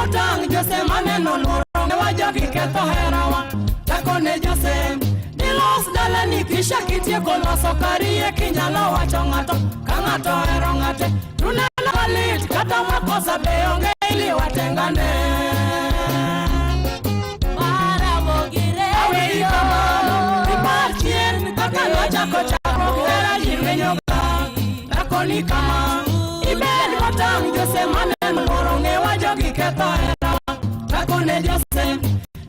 motang' Jose maneno luoro ne wajogi ketho herawa. Takone Jose, dilos dalani kisha kitieko loso kariye kinyalo wacho ng'ato ka ng'ato ohero ng'ate. Tuneno malit kata makosa be onge ili watengane. Aweyi kamano, ipar chien kaka nochako chakruok hera ji rwenyoga. Takoni kama, ibed motang' Jose maneno luoro ng'e wajogi ketho herawa. Takone Jose,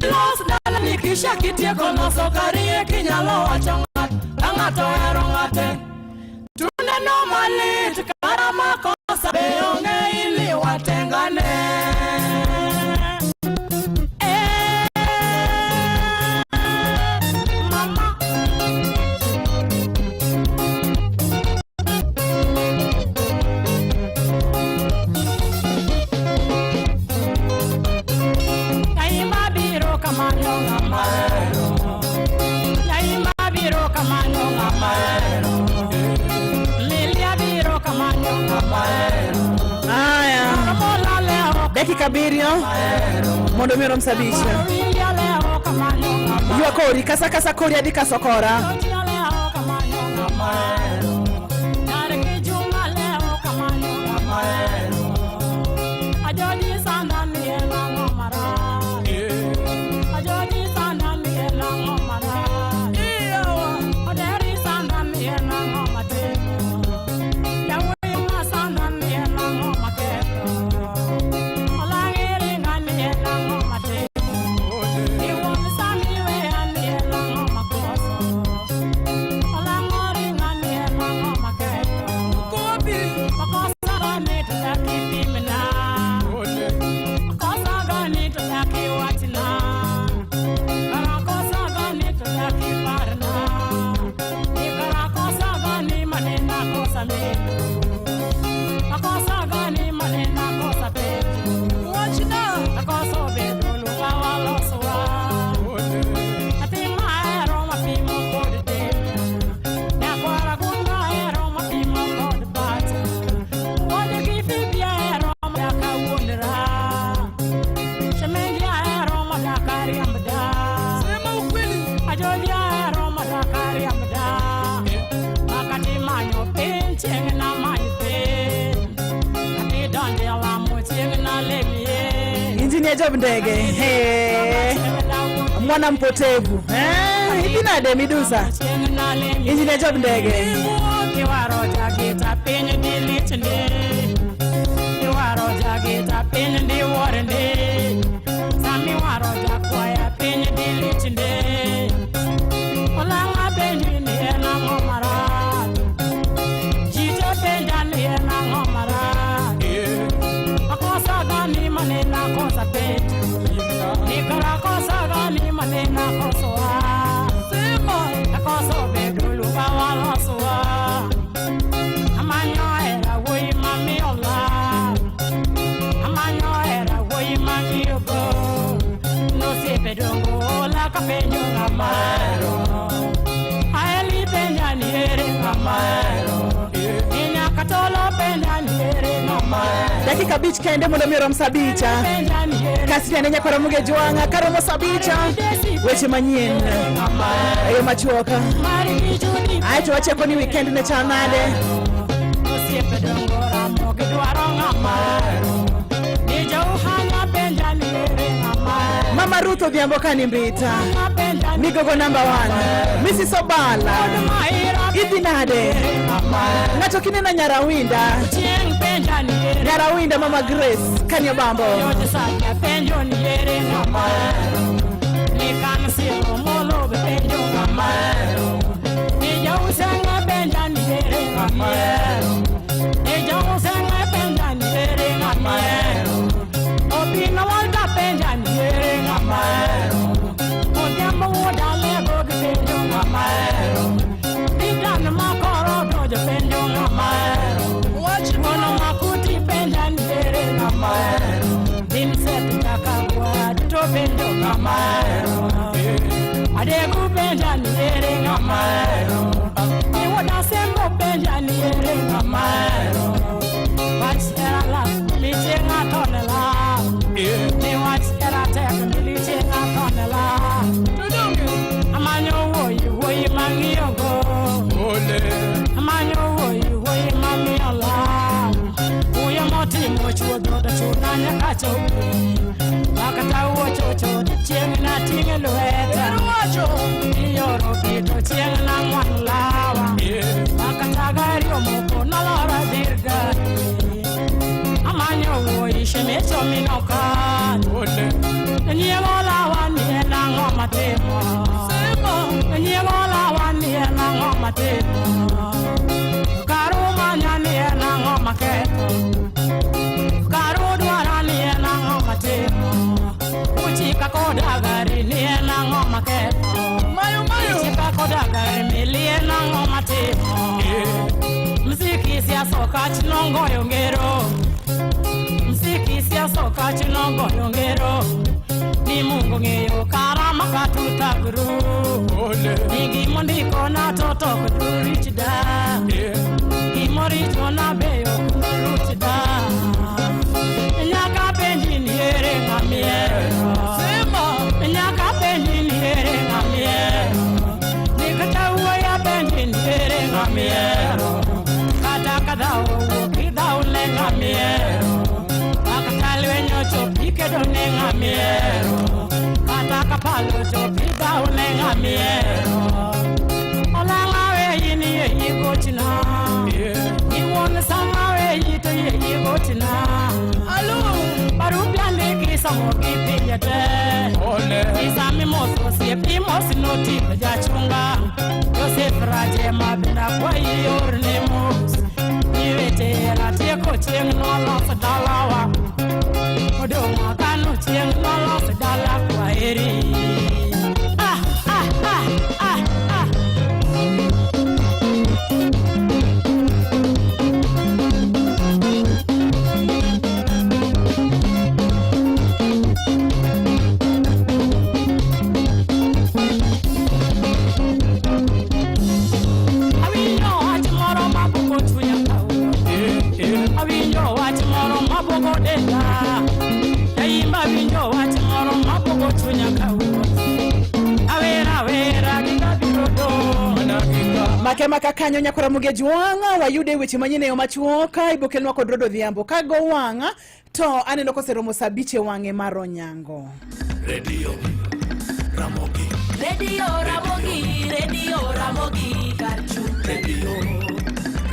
los dalani kisha kitieko loso kariye kinyalo wacho ng'ato ka ng'ato ohero ng'ate. Tuneno malit kata makosa be onge ili watengane. Eh, mama. Naimba biro kamanyo ng'ama hero. Naimba biro kamanyo ng'ama hero. Lilia biro kamanyo ng'ama hero. Haya, Mola leo dakika 7 mondo mi orom sa 5. Lilia leo kamanyo ng'ama Ywa kori, kasa kasa kori adhi kasokora. Otieno leo kamanyo ng'ama hero. Nyar Kijuma leo kamanyo ng'ama hero. Ajodi sana miel ang'o marach. Ajodi sana miel ang'o marach. Oderi sana miel ang'o matimo. Yawuoyi ma sana miel ang'o maketho. Olang'iri ng'a miel ang'o matimo. Iwuon sami weya miel ang'o makoso. Olang'ori ng'a miel ang'o maketho. Makosa gani to dak ipimna. Makosa gani to dak iwachna. Kara kosa gani to dak iparna. Ni kara kosa gani manena kosa medo. Makosa gani manena kosa peto. Makosa obedo luwa walosowa. Nyathi mahero mapimo kod del. Nyakwara gunda ahero mapimo kod pacha. Wuod gi bibi ahero madaka wuonra. Shemeji ahero madaka riambda. Ajoji ahero madaka riambda. Wakati manyo piny chieng' na many piny. Kati donjo e lamo chieng' na lemie. Injinia Job Ndege. Hey. Mwana mpotevu. Eh, idhi nade midusa? Chieng' na lemie. Injinia Job Ndege. Iwaro jagita piny di lit ndi. Iwaro jagita piny di wuor ndi. Sami waro jakwaya piny di lit ndi. Olang'a penji ni en ang'o marach. Ji te penja ni en ang'o marach. Akosa gani manena kosa pet. Nikara kosa gani manena kosoa. Akoso bedo luba walosoa. Amanyo hera wuoyi mamiyo lal. Amanyo hera wuoyi mang'iyogo. Nosiepe dongo ola kapenjo ng'ama hero. Aeli penja ni ere ng'ama hero. Ni nyaka tolo penja ni ere ng'ama hero. Dakika 5 kende mondo mi orom sa 5. Penja ni ere Kasri ane nyakwara Muge Jwang'a karomo sa 5. Weche manyien ng'ama hero. e yo machuok. Mari gi Judi Aeto wacheko ni weekend ne chal nade? Osiepe dongo Ramogi dwaro ng'ama hero. Ni jauhanya penja ni ere ng'ama hero. Mama Ruth Odhiambo kani Mbita. Penja ni Migogo number 1. Mrs. Obala. Maira Idhi nade? ng'ama hero. Ng'ato kineno Nyarawinda. Chieng' penja ni ere Nyarawinda Mama Grace kani Obambo. Yote saja penjo ni ere ng'ama hero. Ni kan siro molo be penjo ng'ama hero. Ni jausenga penja ni ere ng'ama hero. Ni jausenga penja ni ere ng'ama hero. Obino Walter penja ni ere ng'ama hero. Odhiambo wuod Alego gi penjo ng'ama hero. Didan makoro dojo penjo ng'ama hero. Wuono makuti penja ni ere ng'ama hero. Vincent Jakagwa duto penjo ng'ama hero. Adegu penja ni ere ng'ama hero. Iwuoda Sembo penja ni ere ng'ama hero. Wach hera lal, liche ng'ato ne lal. kachopi Makata wuochocho chieng' nating'e lweta Iyoro bito chieng' nang'wan lawa Makata gari omoko nolora dir gari Amanyo wuoyi shemecho minokan Nyiego lawa ni en ang'o matimo Nyiego lawa ni en ang'o matimo Karu manya ni en ang'o maketho Karu dwara ni en ang'o matimo Uchika koda gari ni en ang'o maketho Uchika koda gari mili en ang'o matimo Mziki siasa okach nongoyo ngero Mziki siasa okach nongoyo ngero Ni Mungu ng'eyo kara makatutagru Ni gimondiko na to tok durich da Gimoricho na be ok duruch da Nyaka penji ni ere ng'amiero Nyaka penji ni ere ng'amiero Ni kata wuoyi apenji ni ere ng'amiero Kata ka dhawo owuok idhawo ne ng'amiero Kata lweny ochop ikedo ne ng'amiero Kata ka palo ochop idhawo ne ng'amiero Olang'a weyi ni yeyi gochna Iwuon sama weyi to yeyi gochna Barupe andiki somo gi pinje te Isami mos osiep imos notipe jachunga Joseph Raje mabenda kwayi orne mos Niwete ratieko chieng' nolos dalawa Odong' akano chieng' nolos dala kwaheri Ah, ah, ah, ah, ah. Awinjo wach moro mabugo chunya kawuono Awinjo wach moro mabugo denda Jaimba awinjo wach moro mabugo chunya kawuono Awera awera giga biro dong' Make maka kanyo nyakora mugeji wang'a wayude weche manyien e yo machuok ibokelnwa kod Rodo Odhiambo kago wang'a to aneno koseromo saa abich e wang'e mar Onyango. Radio Ramogi. Radio Ramogi, Radio Ramogi, Karchun, Radio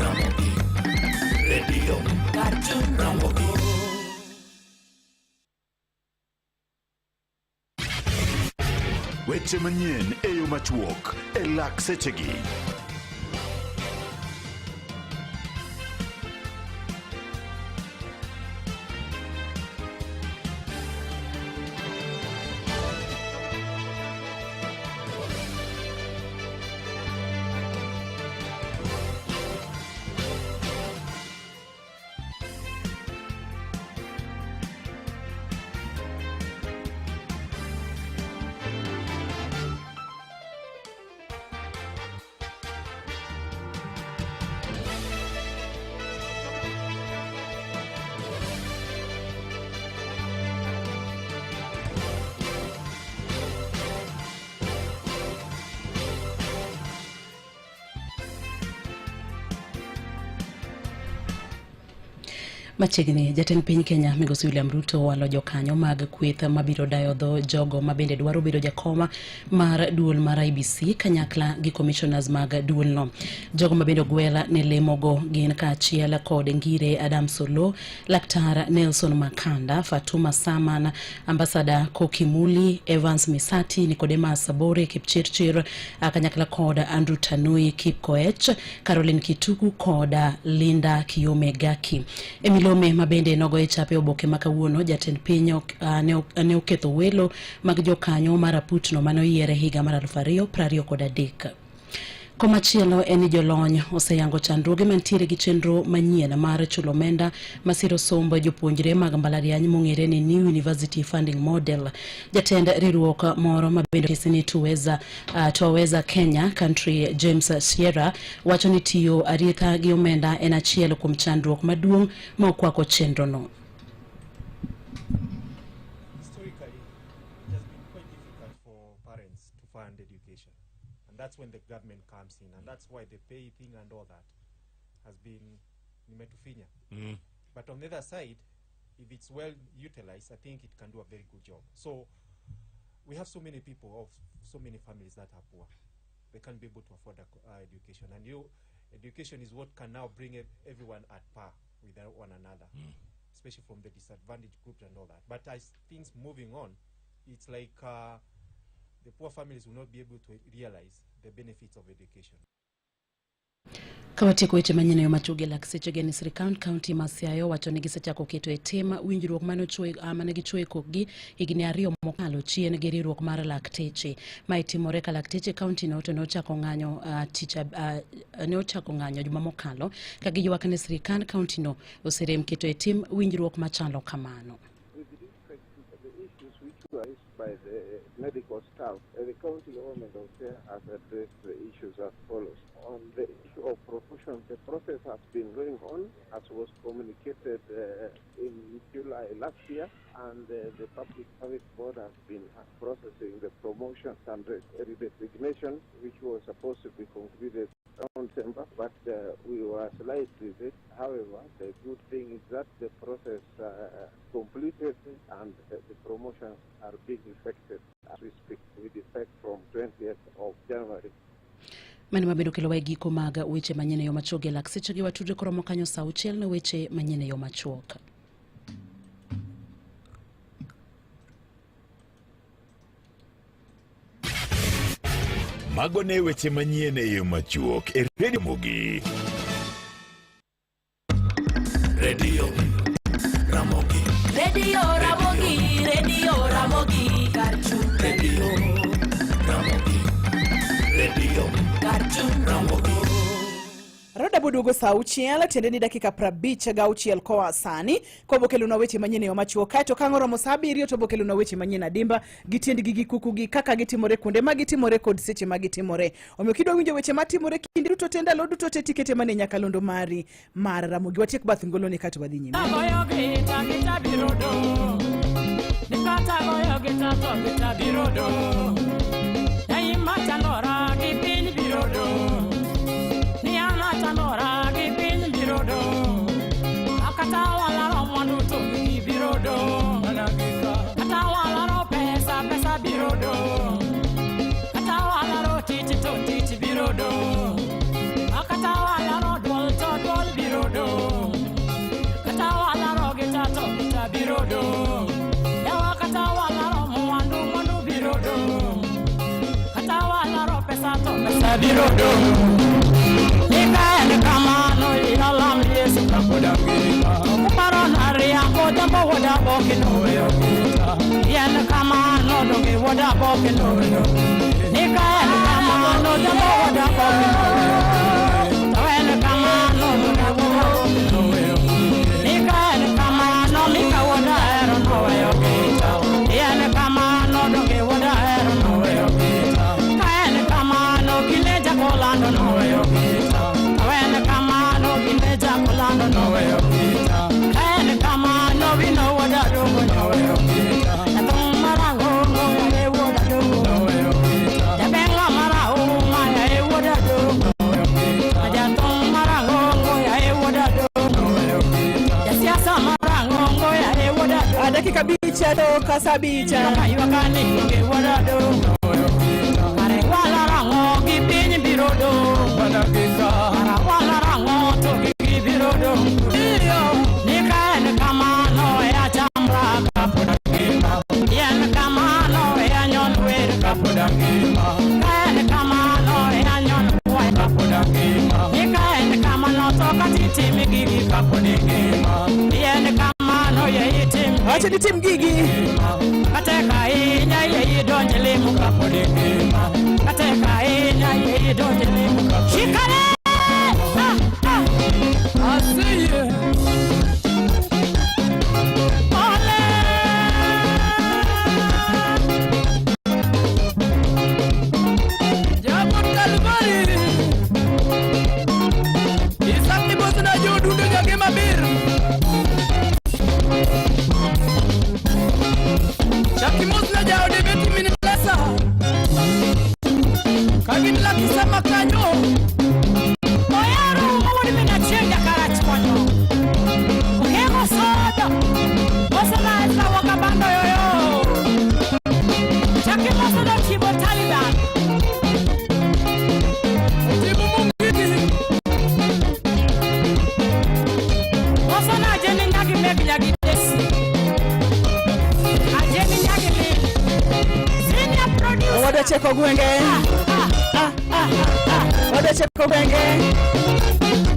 Ramogi. Radio Karchun Ramogi. Weche manyien e yo machuok e lak sechegi. Machiegni, jatend piny Kenya Migosi William Ruto walo jokanyo mag kweth mabiro dayo dho jogo mabende dwaro bedo jakoma mar duol mar IEBC kanyakla gi commissioners mag duolno. Jogo mabende ogwel ne lemogo gin kaachiel kod Ngire Adams Oloo, Laktar Nelson Makanda, Fatuma Saman, Ambassador Koki Muli, Evans Misati, Nicodemus Sabore Kipchirchir, kanyakla kod Andrew Tanui Kipkoech, Caroline Kituku kod Linda Kiome Gaki. E milome mabende nogoye chape oboke ma kawuono, jatend piny ne oketho welo mag jokanyo mar aputno mane oyier e higa mar 2023. Komachielo en ni jolony oseyango chandruoge mantiere gi chenro manyien mar chulo omenda masiro somb jopuonjre mag mbalariany mong'ere ni New University Funding Model. Jatend riwruok moro mabende otisi ni Tuweza, Twaweza Kenya Country James Sierra wacho ni tiyo arietha gi omenda en achiel kuom chandruok maduong' ma okwako chenrono. Historically, it has been quite difficult for parents to fund education. And that's when the government comes in. And that's why the pay thing and all that has been nimetufinya. But on the other side, If it's well utilized, I think it can do a very good job. So we have so many people of so many families that are poor. They can't be able to afford education. And education is what can now bring everyone at par with one another, especially from the disadvantaged groups and all that. But as things moving on, it's like the poor families will not be able to realize the benefits of education. Ka watieko weche manyien e yo machuok gi lak sechegi ni sirkand kaunti ma Siaya owacho ni gisechako keto e tim winjruok mane gichwo e kokgi higni 2 mokalo chien gi riwruok mar lakteche. Mae timore ka lakteche kaunti no to ne ochako ng'anyo ne ochako ng'anyo juma mokalo ka giywak ni sirkand kaunti no oserem keto e tim winjruok machalo kamano. By the medical staff, the county government of Siaya has addressed the issues as follows. On the issue of promotion, the process has been going on as was communicated in July last year, and the Public Service Board has been processing the promotions and redesignation, which was supposed to be concluded around December, but we were slightly late. However, the good thing is that the process completed and the promotions are being effected as we speak, with effect from 20th of January. Mano mabedo kelo wa e giko mag weche manyien e yo machuok e lak sechegi watudre koromo kanyo saa 6 ne weche manyien e yo machuok. Mago ne weche manyien e yo machuok e Radio Ramogi. Radio Ramogi. Radio Ramogi, Radio Ramogi, Karchu. Radio Ramogi. Radio Karchu. Ramogi. Roda boduogo saa 6 tiende ni dakika 56 koa sani kobokelonwa weche manyien e yo machuok. Kaeto ka ang' oromo saa 7 to obokelonwa weche manyien adimba gi tiendgi gi kukugi kaka gitimore kuonde ma gitimore kod seche ma gitimore. Omiyo kidwa winjo weche matimore kinde duto te ndalo duto te tikete mana e nyakalondo mari mar Ramogi. Watiek bath ngoloni kaeto wadhi nyime. Agoyo gita, gita biro dong'. Nikata goyo gita to gita biro dong'. Ei machandora gi piny biro dong'. Ni an achandora gi piny biro dong'. Akata walaro mwandu to gigi biro dong'. Kata walaro pesa, pesa biro dong'. Kata walaro tich to tich biro dong'. Akata walaro duol to duol biro dong'. Kata walaro gita to gita biro dong'. Yawa kata walaro mwandu, mwandu biro dong'. Kata walaro pesa to pesa biro dong'. Nika en kamano ilalam Yesu kapod angima. Kuparo na riambo jambo wuoda boke noweyo gita. En kamano donge wuoda boke noweyo. Nika en kamano jambo wuoda boke noweyo. To en kamano donge wuoda boke noweyo. Nika en kamano mika wuoda hero noweyo gita. En kamano donge wuoda hero noweyo gita. Ka en kamano gine jakolando noweyo gita. To en kamano gine jakolando noweyo gita. Ka en kamano wino wuoda dongo noweyo gita. Jathum marang'ongo yaye wuoda dongo noweyo gita. Jabenga marahuma yaye wuoda dongo noweyo gita. Jathum marang'ongo yaye wuoda dongo noweyo gita. Jasiasa marang'ongo yaye wuoda dongo. Dakika 5 toka saa 5. Ywaka ni onge wuoda dongo noweyo gita. Kare walarang'o gi piny biro dong'. Kara walarang'o to gigi biro dong'. Ni ka en kamano e achambra kapod angima. En kamano e anyon wer kapod angima. Ka en kamano e anyon kwayo kapod angima. Ni ka en kamano to kata itim gigi kapod ingima. En kamano ye itim Wacho ni tim gigi. Katek ahinya ye idonj lemo kapod ingima. Katek ahinya ye idonj lemo kapod Shikare! Ah, ah. I see you. Ole! Jabot Kalvari. Isak ni bosna jodundo nyage mabir. Chaki mosna jaode beti min lesa. Kagin laki sama kanyo. Wadwa cheko gwenge. Ah, ah, ah. Wadwa cheko gwenge.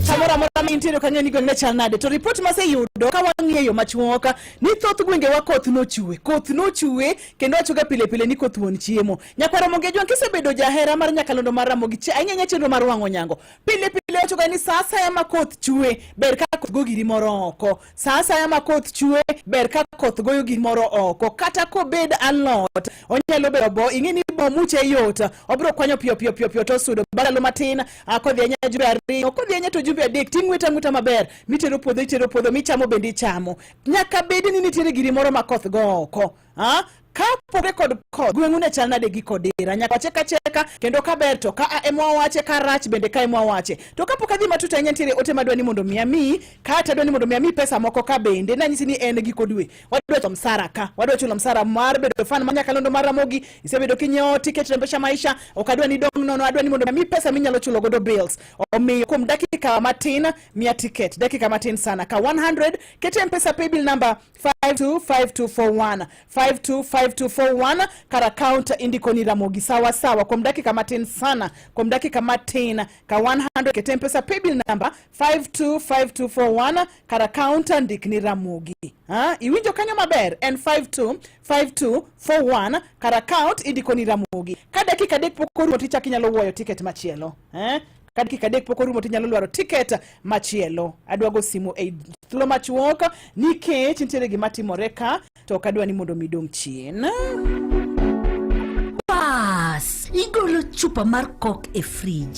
Samoro amora ma intiere ok ang'eyo ni gweng' ne chal nade. To ripot maseyudo ka wang'iyo machuok ni thoth gwengewa koth nochwe. Koth nochwe kendo wachoga pile pile ni koth wuon chiemo. Nyakwar Ramogi Ajwang' kisebedo jahera mar nyakalondo mar Ramogi ahinya ahinya chenro mar wang'o nyango. Pile pile wachoga ni sa asaya ma koth chwe ber ka koth go giri moro oko. Sa asaya ma koth chwe ber ka koth goyo gimoro oko. Kata kobed alot, onyalo bedo bo, ing'e ni bo muche yot, obiro kwanyo piyo piyo piyo piyo to osudo. Bang' ndalo matin, kodhi anya jumbe ariyo, kodhi anya to jumbe adek, ting'weta ang'weta maber, mitero puodho itero puodho, michamo bende ichamo. Nyaka bed ni nitiere giri moro ma koth go oko. Ha? Kapogre kod koth, gweng'u ne chal nade gi kodira? Nyaka wache ka cheka, kendo ka ber to ka ema wawache, ka rach bende ka ema wawache. To kapok adhi matut ahinya nitiere ote madwa ni mondo mi amiyi, kata adwa ni mondo mi amiyi pesa moko ka bende nanyisi ni en giko dwe. Wadwa chulo msara ka, wadwa chulo msara mar bedo fan mar nyakalondo mar Ramogi, isebedo kinyiewo tiket Rembesha Maisha, ok adwa ni dong' nono, adwa ni mondo mi amiyi pesa minyalo chulo godo bills. Omiyo kuom dakika matin, miya tiket, dakika matin sana ka 100, ket M-Pesa paybill number 525241 525241 kar account indiko ni Ramogi sawa sawa kuom dakika matin sana kuom dakika matin ka 100 ket M-Pesa paybill number 525241 kar account ndik ni Ramogi ha iwinjo kanyo maber en 525241 kar account indiko ni Ramogi ka dakika adek pok orumo tichak inyalo wuoyo tiket machielo eh ka dakika adek pok orumo tinyalo lwaro tiket machielo. Adwa go simu e thuolo machuok nikech nitiere gima timore ka to ok adwa ni mondo mi dong' chien. Bas, igolo chupa mar kok e frij.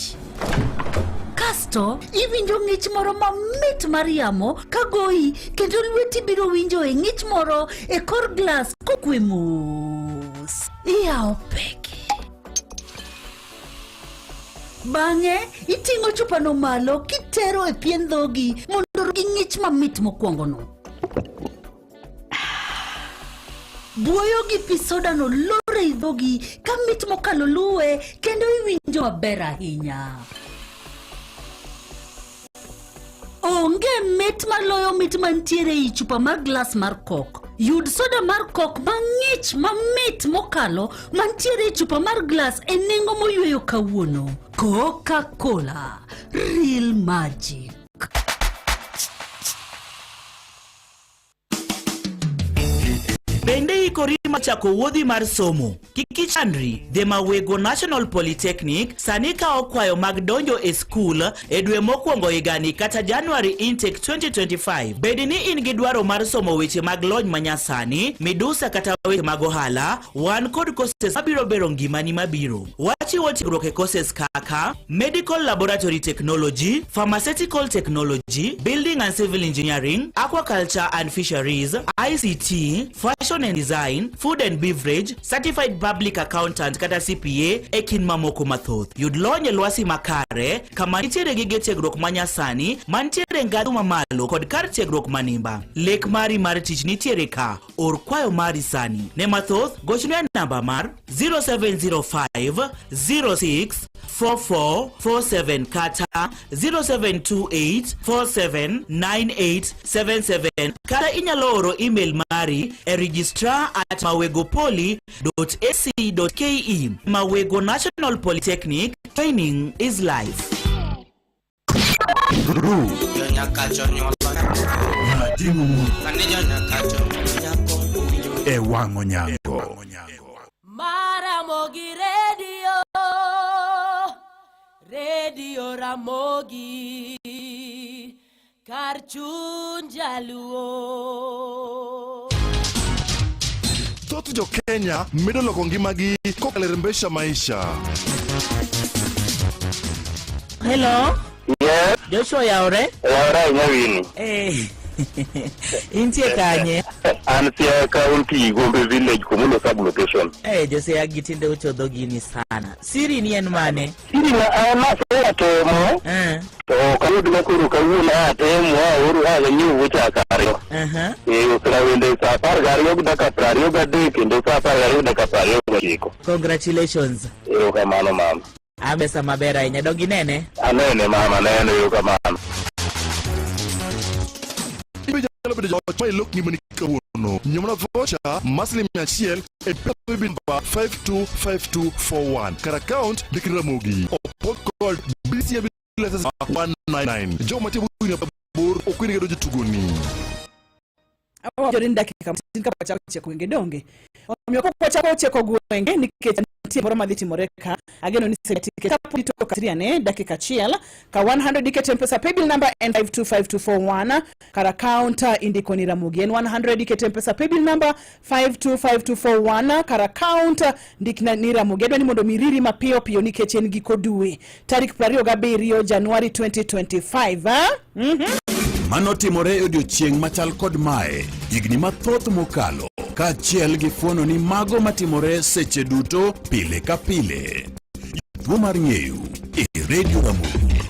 Kasto iwinjo ng'ich moro mamit mar yamo ka goyi kendo lweti biro winjo e ng'ich moro e kor glas kokwe mos. Iyawo peke. Bang'e, iting'o chupano malo kitero e pien dhogi mondo gi ng'ich mamit mokwongono. Buoyo gi pi sodano lor ei dhogi ka mit mokalo luwe kendo iwinjo maber ahinya. Onge mit maloyo mit mantiere ei chupa mar glas mar kok. Yud soda mar kok mang'ich mamit mokalo mantiere e chupa mar glas e nengo moyweyo kawuono. Coca-Cola, real magic. Bende ikori mar chako wuodhi mar somo? Kik ichandri, The Mawego National Polytechnic sani kawo kwayo mag donjo e skul e dwe mokwongo higani kata January intake 2025. Bed ni in gi dwaro mar somo weche mag lony manyasani, midusa kata weche mag ohala, wan kod courses mabiro bero ngimani mabiro. Wachiwo tiegruok e courses kaka Medical Laboratory Technology, Pharmaceutical Technology, Building and Civil Engineering, Aquaculture and Fisheries, ICT, Fashion and Design, Food and Beverage, Certified Public Accountant kata CPA e kind mamoko mathoth. Yud lony e lwasi makare kama nitiere gige tiegruok manyasani mantiere ngadhu mamalo kod kar tiegruok manimba. Lek mari mar tich nitiere ka. Or kwayo mari sani. Ne mathoth, gochne namba mar 0705 06 4447 kata 0728 479877 kata inyalo oro email mari e registrar at mawegopoly.ac.ke. Mawego National Polytechnic, training is life. E wang' onyango. Maramogi Radio, Radio Ramogi, kar chuny jaluo. Thoth jo Kenya medo loko ngimagi kokalo e Rembesha Maisha. Hello. Yes. Joshua yaore? Yaore ahinya Winnie. Eh. Intie kanye? An Siaya County, Gombe Village, Komulo sub location. Eh, Jose agi tinde uchodho gini sana. Siri ni en mane? Siri na an aseya temo. Eh. To ok ayud ma koro kawuono a temo aoro a anyiew wuoche ariyo. Aha. Eh, osera wende saa apar gariyo gi dakika piero ariyo gadek kendo saa apar gariyo gi dakika piero ariyo gochiko. Congratulations. Erokamano mama. Amesa maber ahinya. Dog inene. Anene mama, anene erokamano. Ibe nyalo bedo jaloch ma ilok ngimani kawuono. Nyiew mana voucher mar siling 100 e paybill namba 525241. Kar account ndik Ramogi. Opog kod BCM license 199. Jogo mantie higni 18 ok oyienegi donjo e tugoni. Awinjo ni dakika matin kapok wachako cheko gwenge donge. Omiyo kapok wachako cheko gwenge nikech nitie moro madhi timore ka ageno ni tiket kapod ito kasri ane dakika achiel ka 100 iket mpesa paybill number en 525241 kar account indiko ni Ramogi en 100 iket mpesa paybill number 525241 kar account ndik ni Ramogi. Adwa ni mondo miriri mapiyo piyo nikech en giko dwe tarik 27 Januari 2025 ah? Mano timore e odiechieng' machal kod mae higni mathoth mokalo kaachiel gi fuono ni mago matimore seche duto pile ka pile. Tuo mar ng'eyo e Radio Ramogi.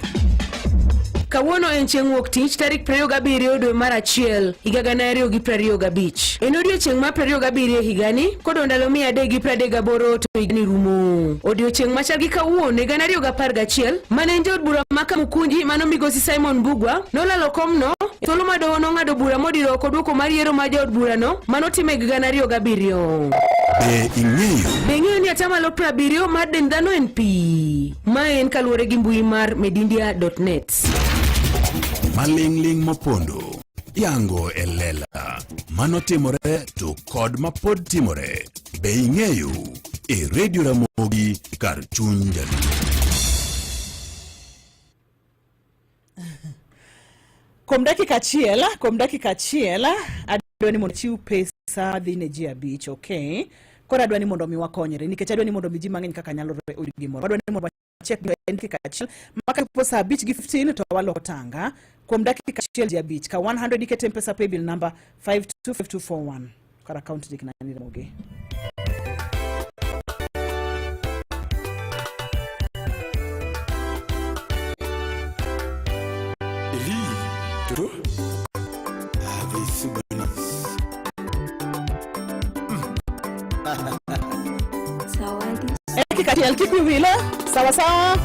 Kawuono en chieng' wuok tich tarik 27 dwe mar achiel higa 2025. En odiechieng' mar 27 e higani kodong' ndalo 338 to higani rumo. Odiechieng' machal gi kawuono e 2011 mane en jaod bura ma Kamukunji mano migosi Simon Mbugua nolalo komno e thuolo ma doho nong'ado bura modiro oko duoko mar yiero mar jaod burano manotim e higa 2007. Be ing'eyo Be ing'eyo ni atamalo 70 mar dend dhano en pi? Ma en kaluwore gi mbui mar medindia.net. Maling'ling' mopondo yango e lela mano timore to kod mapod timore. Be ing'eyo e Radio Ramogi kar chuny Jaluo. Kuom dakika achiel, kuom dakika achiel adwa ni mondo achiw pesa dhi ne ji abich, okay? Koro adwa ni mondo mi wakonyre nikech adwa ni mondo mi ji mang'eny kaka nyalore oyud gimoro. Adwa ni mondo wachek en dakika achiel ma kachopo saa abich gi 15 to waloko tanga kuom dakika achiel ji abich ka 100 ikete M-Pesa paybill number 525241 kar account ndik na ni Ramogi. Eli, Toro, Ave Subanis. Dakika achiel kik wi wila sawa sawa.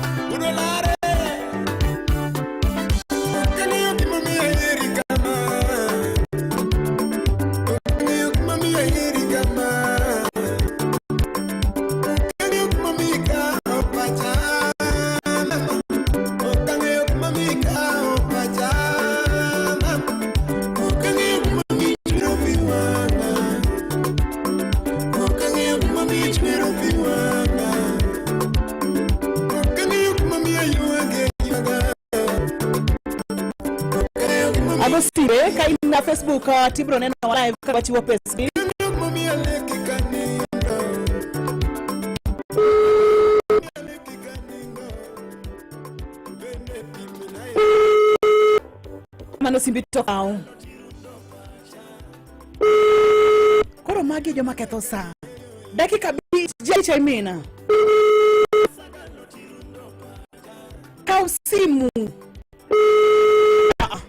Ago sire ka in na Facebook tibro neno live ka wachiwo pesa. Mano simbi to kaw. Koro magi e joma ketho sa. Dakika abich ji I mean. Kaw simu. Ah,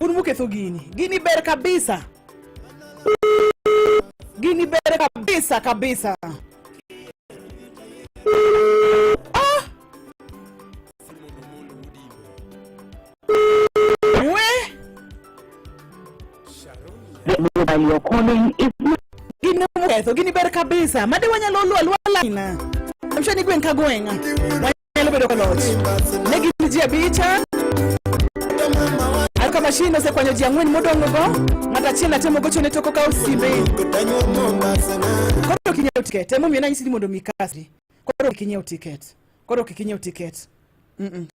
Un muketho gini. Gini ber kabisa. Gini ber kabisa kabisa. Ah! We! Gini muketho, gini ber kabisa. Made wanyalo luo aluwa line. I'm sure ni gweng' ka gweng'. Wanyalo bedo koloch. Ne gin ji abich. Ka mashin osekwanyo ji ang'wen modong' go, ng'ato achiel atemo gochone to ok okaw simbe. Koro ok inyiew tiket. Emomiyo nanyisi ni mondo mi kasri. Koro ok inyiew tiket. Koro ok inyiew tiket.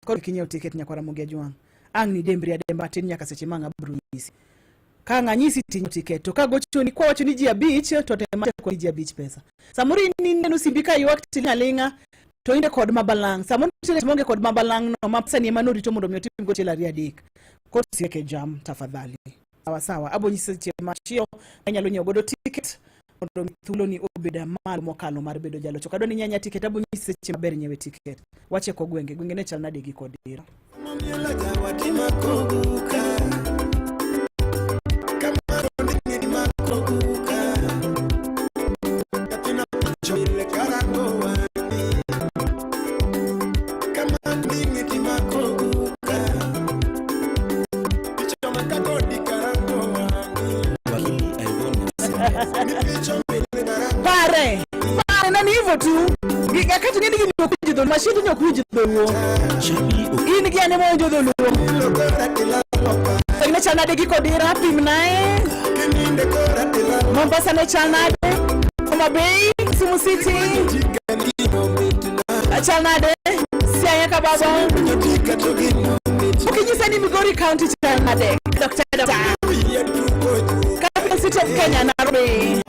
Koro ok inyiew tiket nyakwara Ramogi Ajwang'. Ang' ni dembri ademba matin nyaka seche ma ang' abiro nyisi. Ka ang' anyisi tinyiew tiket to kagochoni kwawacho ni ji abich to tem matek ni ji abich pesa. Samoro in ineno simbi ka ywak tiling' aling'a to inde kod mabalang'. Samoro nitiere maonge kod mabalang' no ma pesa ni ema norito mondo mi otim go achiel ariyo adek. Koro sieke jam tafadhali. Sawa sawa. Abo nyisi seche machielo ma inyalo nyiewo godo tiket mondo mi thuolo ni obed malo mokalo mar bedo jaloch. Ok adwa ni nyanya tiket, abo nyisi seche maber nyiewe tiket. Wacheko gwenge, gwenge ne chal nade gi kodiro. Hivyo tu. Kati ng'eni gini ok winj dholuo, mashin to ok winj dholuo. In gi an ema winjo dholuo. Ne chal nade gi Kodira, pimnae. Mombasa ne chal nade? Homa Bay, Kisumu City. Chal nade? Siaya ka baba. Ukinyisa ni Migori County chal nade? Dr. Dr. Capital City of Kenya, Nairobi.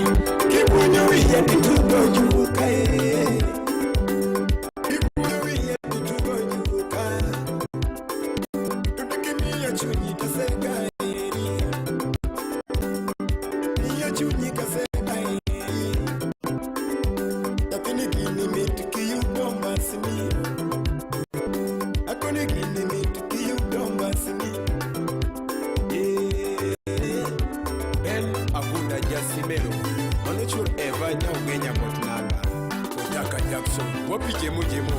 Ben Agunda Jasimero manochur Eva Nyaugenya Motnaga Otaka Jackson wapi jemo jemo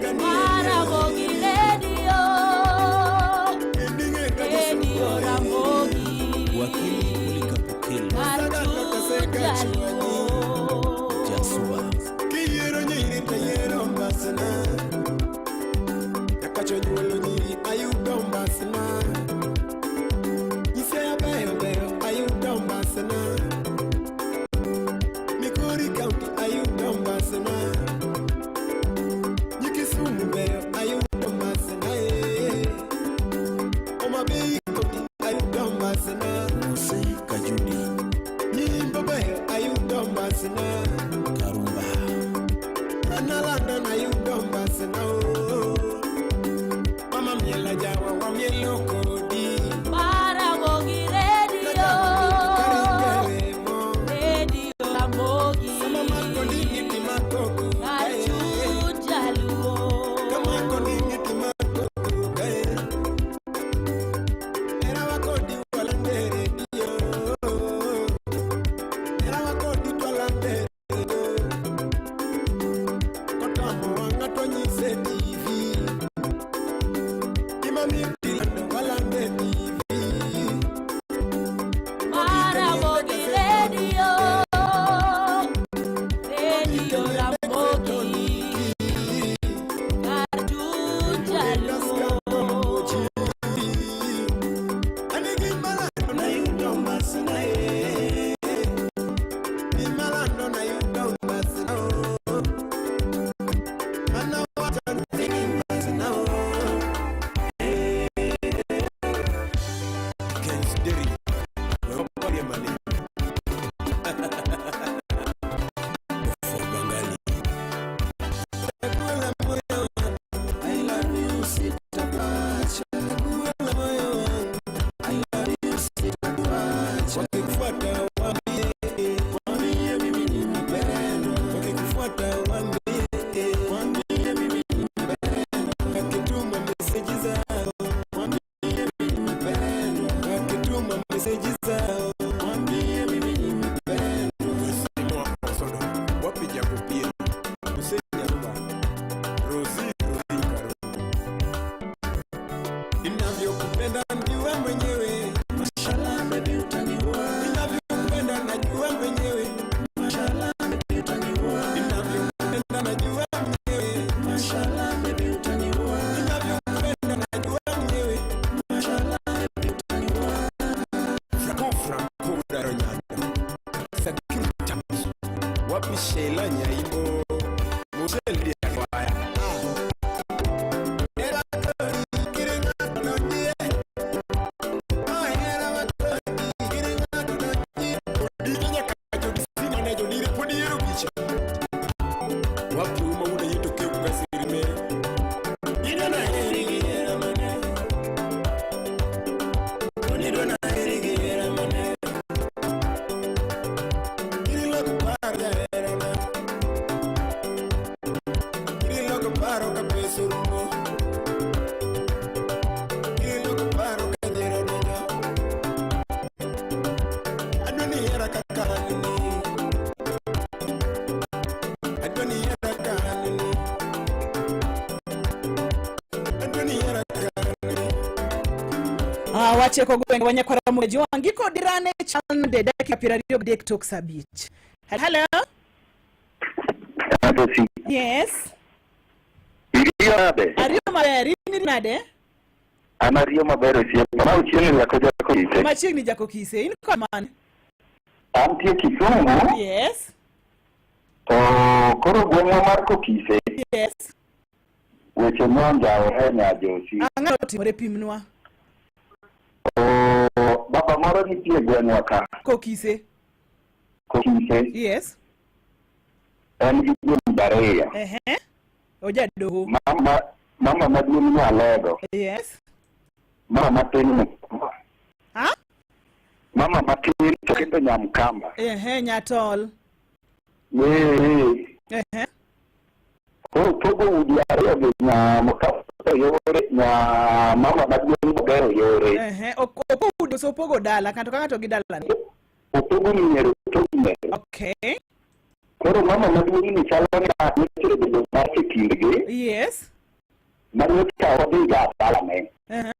Ramogi Radio, Radio Ramogi. Wakili Ulikapokelo Kar chuny jaluo. Jasuba Kiyiero nyiri to yiero mbasna Nyakacho nyuolo nyiri ayudo mbasna Nyisaya beyo beyo ayudo mbasna Migori County ayudo mbasna Nyikisumu beyo ayudo mbasna eh. Homa Bay County ayudo mbasna Mose Kajudi Nyimbo beyo ayudo mbasna Karumba Analanda na yudo mbasna o Mama miela jawa wa mielo kodi Ramogi Radio, Radio Ramogi. Kar chuny jaluo. Kotamo wanga to nyise TV Imamiti lando walande TV Ramogi Radio, Radio Ramogi. Kar chuny jaluo. Watieko gwenge wa nyakwara Mwejuangi kod Irane chande dakika 23 tok saa 5. Hello. Adosi. Yes. Iriyo nade? Ariyo maber, in nade? An ariyo maber osiepa. Ma ochiegni jako jako kise. Machiegni jako kise. In kod mane? Antie Kisumu. Yes. To koro gweng'wa mar Kokise. Yes. Weche monjawore nyajosi. Ang'o otimore pimnwa? Oh, baba moro nitie gweng'wa ka. Kokise. Kokise. Yes. En gi gweng' Bareya. Ehe. Ojadoho. Mama mama maduong' Nyalego. Yes. Mama matin Mkamba. Ha? Mama matin to kendo Nyamkamba. Ehe, Nyatol. Ee. Ehe. Koro pogo udi ariyo gi nyamkamba yore nya mama maduong' ogero yore. Ehe, opogo udi koso opogo dala, ng'ato ka ng'ato gi dalane. Opogo mier, opogo mier. Okay. Koro mama maduong' ni chalo ni nyocha obedo marach e kindgi. Yes. Ma nyocha odhi ga dalane. Ehe,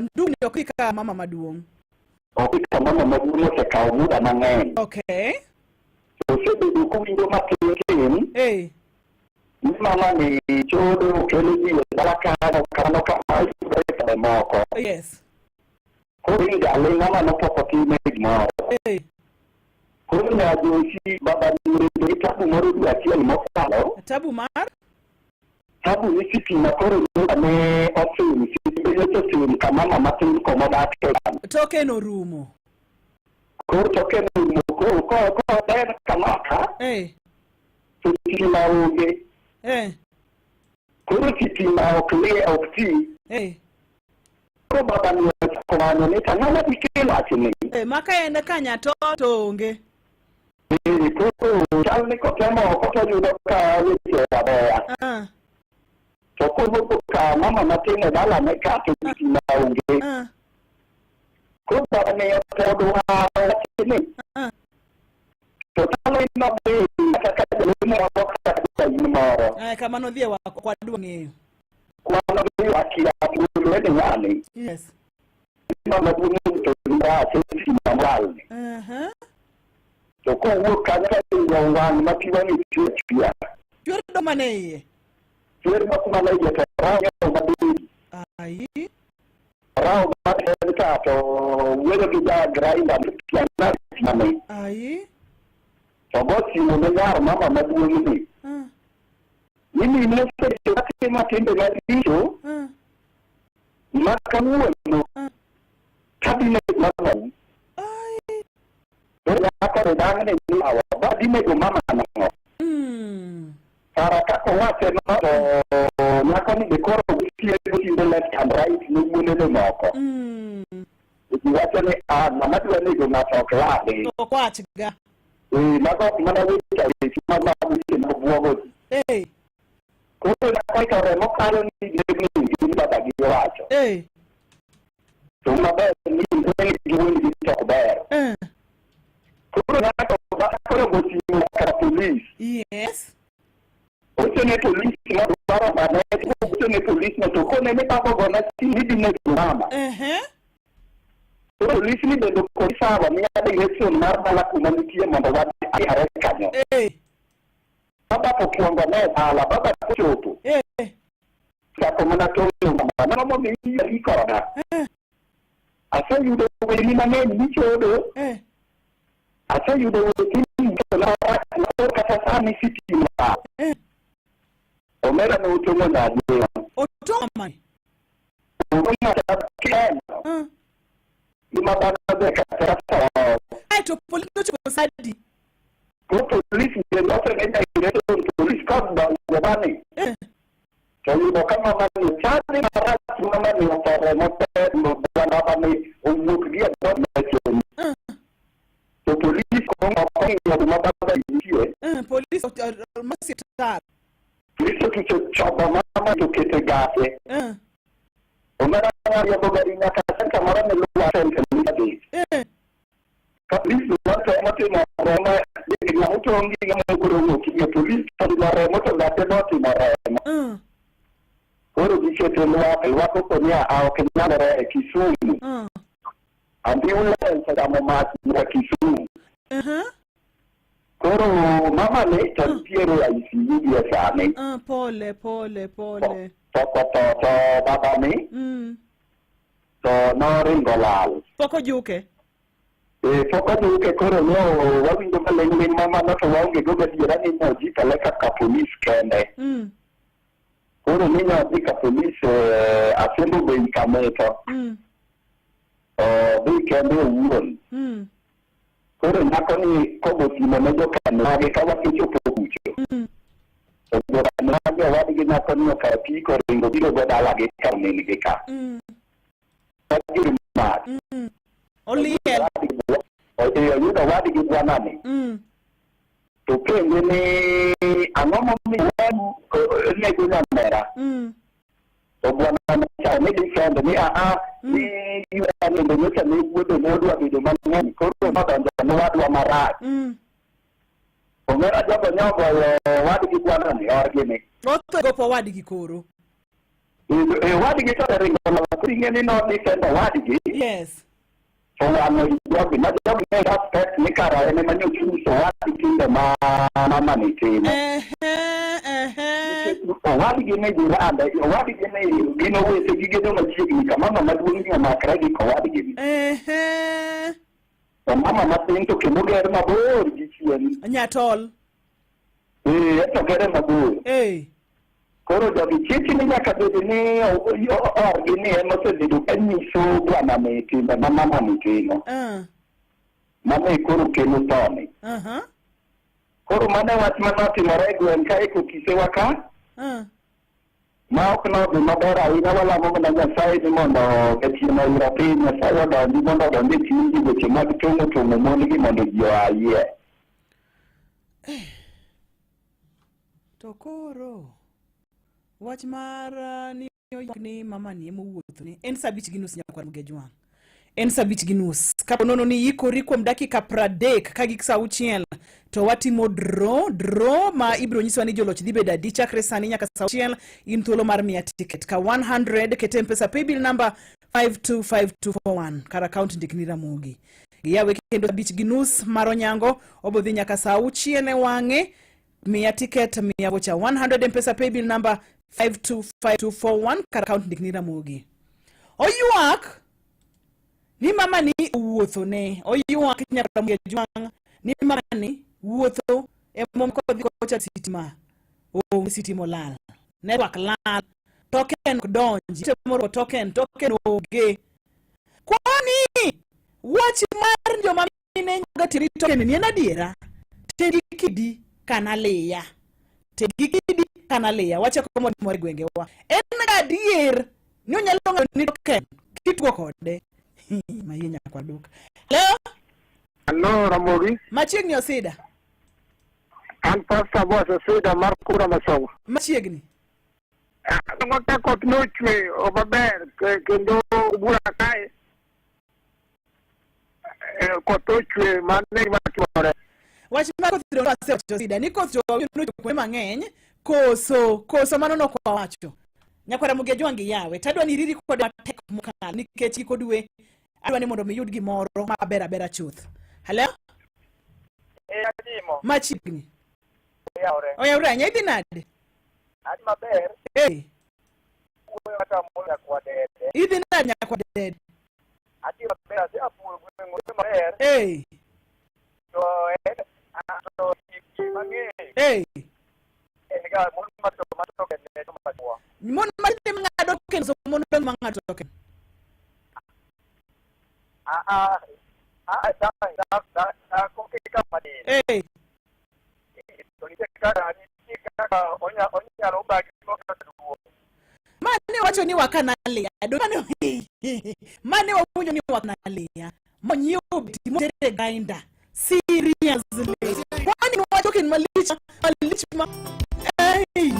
ndugni ok dhi ka mama maduong'. Ok dhi ka mama maduong' osekawo muda mang'eny. Okay. Osebedo kowinjo matin tin. Hey. Ni mama ni chodo kelo ji e dala kanyo kamano kama yudore e moko. Yes. Koro inga aling'a mano pok otime gimoro. Hey. Koro nyajosi baba ni obedo gi tabu moro dwe achiel mokalo. Tabu mar? Tabu ni sitima koro nyocha ne osim, sitimbe nyocha osim kama mama matin komodake. Toke norumo. Koro toke norumo koro ko ko ber kamaka. Hey. To sitima onge. Hey. Koro sitima ok lie ok ti. Hey. Koro baba ni ochako manyo ni to ang'o madikelo wachni. Eh, maka en ka nyato to onge. Eh, koro chal ni kotemo oko to yudo ka weche abeya. Ah. To kowuok ka mama matin e dalane ka to sitima onge. Ah. Koro baba ni otemo dwaro wachni. Ah. To chalo ni nodhi kata ka jalemo moro kata jain moro. Eh, kama nodhi e wak kwadwa ng'eyo. Kwano dhi akia golo ni ng'ani. Yes. Mama maduong' to rach e sitima molal ni. Uh-huh. To kowuok kanyo to yudo wang' ma pi wang'e chwer chwer. Chwer do mana e iye. Chwer ma kuma ne iye to rawo maduong'. Ai. Rawo mar en ka to wuoyo gi ja grinder piana piane. Ai. To go simu ne nyar mama maduong' ni. Ah. Ni mine osebedo katimo timbe maricho Ah. ma kawuono kabinego mamau. To nyako ni dang'ni ni awa ba dinego mama nang'o. Kara kaka owache no to nyako ni be koro tiego timbe left and right ne wuonene moko. Ji wacho ni ah ng'ama dwa nego ng'ato ok ladi. Ok wach ga. Eh, mago ok mana weche aweche mag weche mag buogo ji. Eh. Koro nyako to remo kalo ni negni gi baba gi owacho. Eh. To maber ni wuon gi wuon gi to ok ber. Eh. Koro nyako koro go simu kar polis. Yes. Owacho ne polis no dwaro mane owacho ne polis no to kone ni baba ogona simu ni dhi nego mama. Ehe. Koro polis ni bende okoni sawa miya direction mar dala kuma nitie mondo wadhi are kanyo. Eh. Baba to kuongo ne dala, baba kochopo. Eh. Chako mana tong'o mama, mano momiyo iyari koda. Eh. Aseyudo wecheni mang'eny michodo. Eh. Aseyudo wecheni michodo kata sani sitima. Eh. Omera ne otong'o nyadewa. Otong'o mane? Otong'o kendo. Ah. Gima dhano ber kata kata Ai to polis nochopo sa adi? Koro polis bende osene direction polis kodonjo bani. Eh. To yudo ka mama ni chali marach mama ni otho remo te baba ni owuok gi e dhood machien. Ah. To polis kong'o kong'iyo kuma baba nitie. Eh, polis masitar. Polis otucho chobo mama to kete gate. Eh. Omera riembo gari nyaka senta moro miluwa senta midhi. Eh. Ka polis notemo timo remo ng'ama otong' gi ng'ama ok oromo kinyo polis timo remo to gate notimo remo. Mm. Koro gikete lwak, lwak okoni a ok nyalre e Kisumu. Mm. Ambulance ochamo mach nyaka Kisumu. Koro mama ni to nitiere e ICU gie sani. Ah, pole pole pole. To baba ni to noringo lal. Pok ojuke. Eh, pok ojuke koro no wawinjo maling'ling' mamano to waonge go gadiera ni noji peleka ka polis kende. Koro ni nodhi ka polis eh, Asembo Bay Kameto. Odhi kende owuon. Koro nyako ni kogo simo ne jokanwage ka wasechopo kucho. To jokanwage owadgi nyako ni okawo apiko oringo biro go dalagi ka min gi ka. Gir mach. Oliel. Oyudo owadgi bwanani. To penje ni ang'o momiyo nego nyamera. To bwana cha ni defend ni aa ni ywani nyocha ne wuode ne odwa bedo mang'eny koro nodonjo ne wadwa marach. Omera jogo ne ogoyo wadgi bwanani orgi ni. Otho gopo wadgi koro. E wadgi to ringo lal koro ing'e ni no defend owadgi. Yes. To wang'o i jogi ma jogi ne suspect ni kara en ema nyocha onyiso owadgi timbe ma mama ni timo. Owadgi ni jirande, owadgi ni gin owete gigedo machiegni ka mama maduong' ni omakre gi kowadgi ni. To mama matin to kendo ger mabor gi chien. Nyatol. Eh, to gere mabor. Eh. Koro jogi chich ni nyaka bed ni orgi ni ema osebedo ka nyiso bwana ni timbe ma mama ni timo. Mano e koro kelo thoni. Koro mano e wach mane otimore e gweng' kae kokisewa ka. Ma ok nodhi maber ahinya walamo mana Nyasaye ni mondo jachien oira piny Nyasaye odonji mondo odonj e chuny ji weche mag tong'o tong'o mon gi mondo ji oayie. To koro wach mar ni oywak ni mama ni ema owuotho ni en saa 5:30 nyakwar Mgejwang'. En saa 5:30. Kapo nono ni ikori kuom dakika 30 ka gik saa 6 to watimo draw draw ma ibiro nyisowa ni joloch dhi bedo adi chakre sani nyaka saa 6 in thuolo mar miya ticket ka 100 kete mpesa paybill number 525241 kar account ndikni Ramogi. Giyawe kendo 5:30 mar onyango obodhi nyaka saa 6 e wang'e. Miya ticket miya vocha 100 mpesa paybill number 525241 kar account ndikni Ramogi. Oywak ni mama ni owuotho ne oywak nyaka Ramogi Ojwang' ni mama ni wuotho emomiyo kodhi kocha sitima onge sitima olal network lal token ok donji temo rwako token token onge kwani wach mar joma mine nyalo teri token ni en adiera tegi kidi kana liya tegi kidi kana liya wachako motimore e gwengewa en ga adier ni onyalo ng'ado ni token kitugo kode mayie nyakwar duka hello Hello, Ramogi. Machiegni Osida. An Pastor Boss Osida mar Kura Masogo. Machiegni. Ango ka koth nochwe maber kendo bura kae koth ochwe mano e gima timore. Wach mar koth donge wasewacho Osida ni koth to nochwe kuonde mang'eny koso koso mano nok wawacho. Nyakwar Ramogi Ajwang' gi yawe tadwa ni iriri kode matek mokalo nikech giko dwe adwa ni mondo mi iyud gimoro maber abera chuth. Hello? Eh, atimo. Machiegni. Oyawre. Oyawre ahinya idhi nade? Adhi maber. Eh. Wuoyo kata mulo nyakwa dede. Idhi nade nyakwa dede? Adhi maber, adhi apuro gweng' odhi maber. Eh. To en to ji mang'eny. Eh. En ga mon ma to ma to ne to ma chwo. Mon ma dhi ng'ado kendo mon dong ma ng'ado token. Ah ah ah da da da da ko ke ka matin. Eh. To nitie kaka nitie kaka onya onyalo bagi kaka duo. Mane wacho ni wakanalia. Do mane mane wawinjo ni wakanalia. Monyiewo beti motere grinder. Seriously. Kwani wacho kin malich malich ma Hey.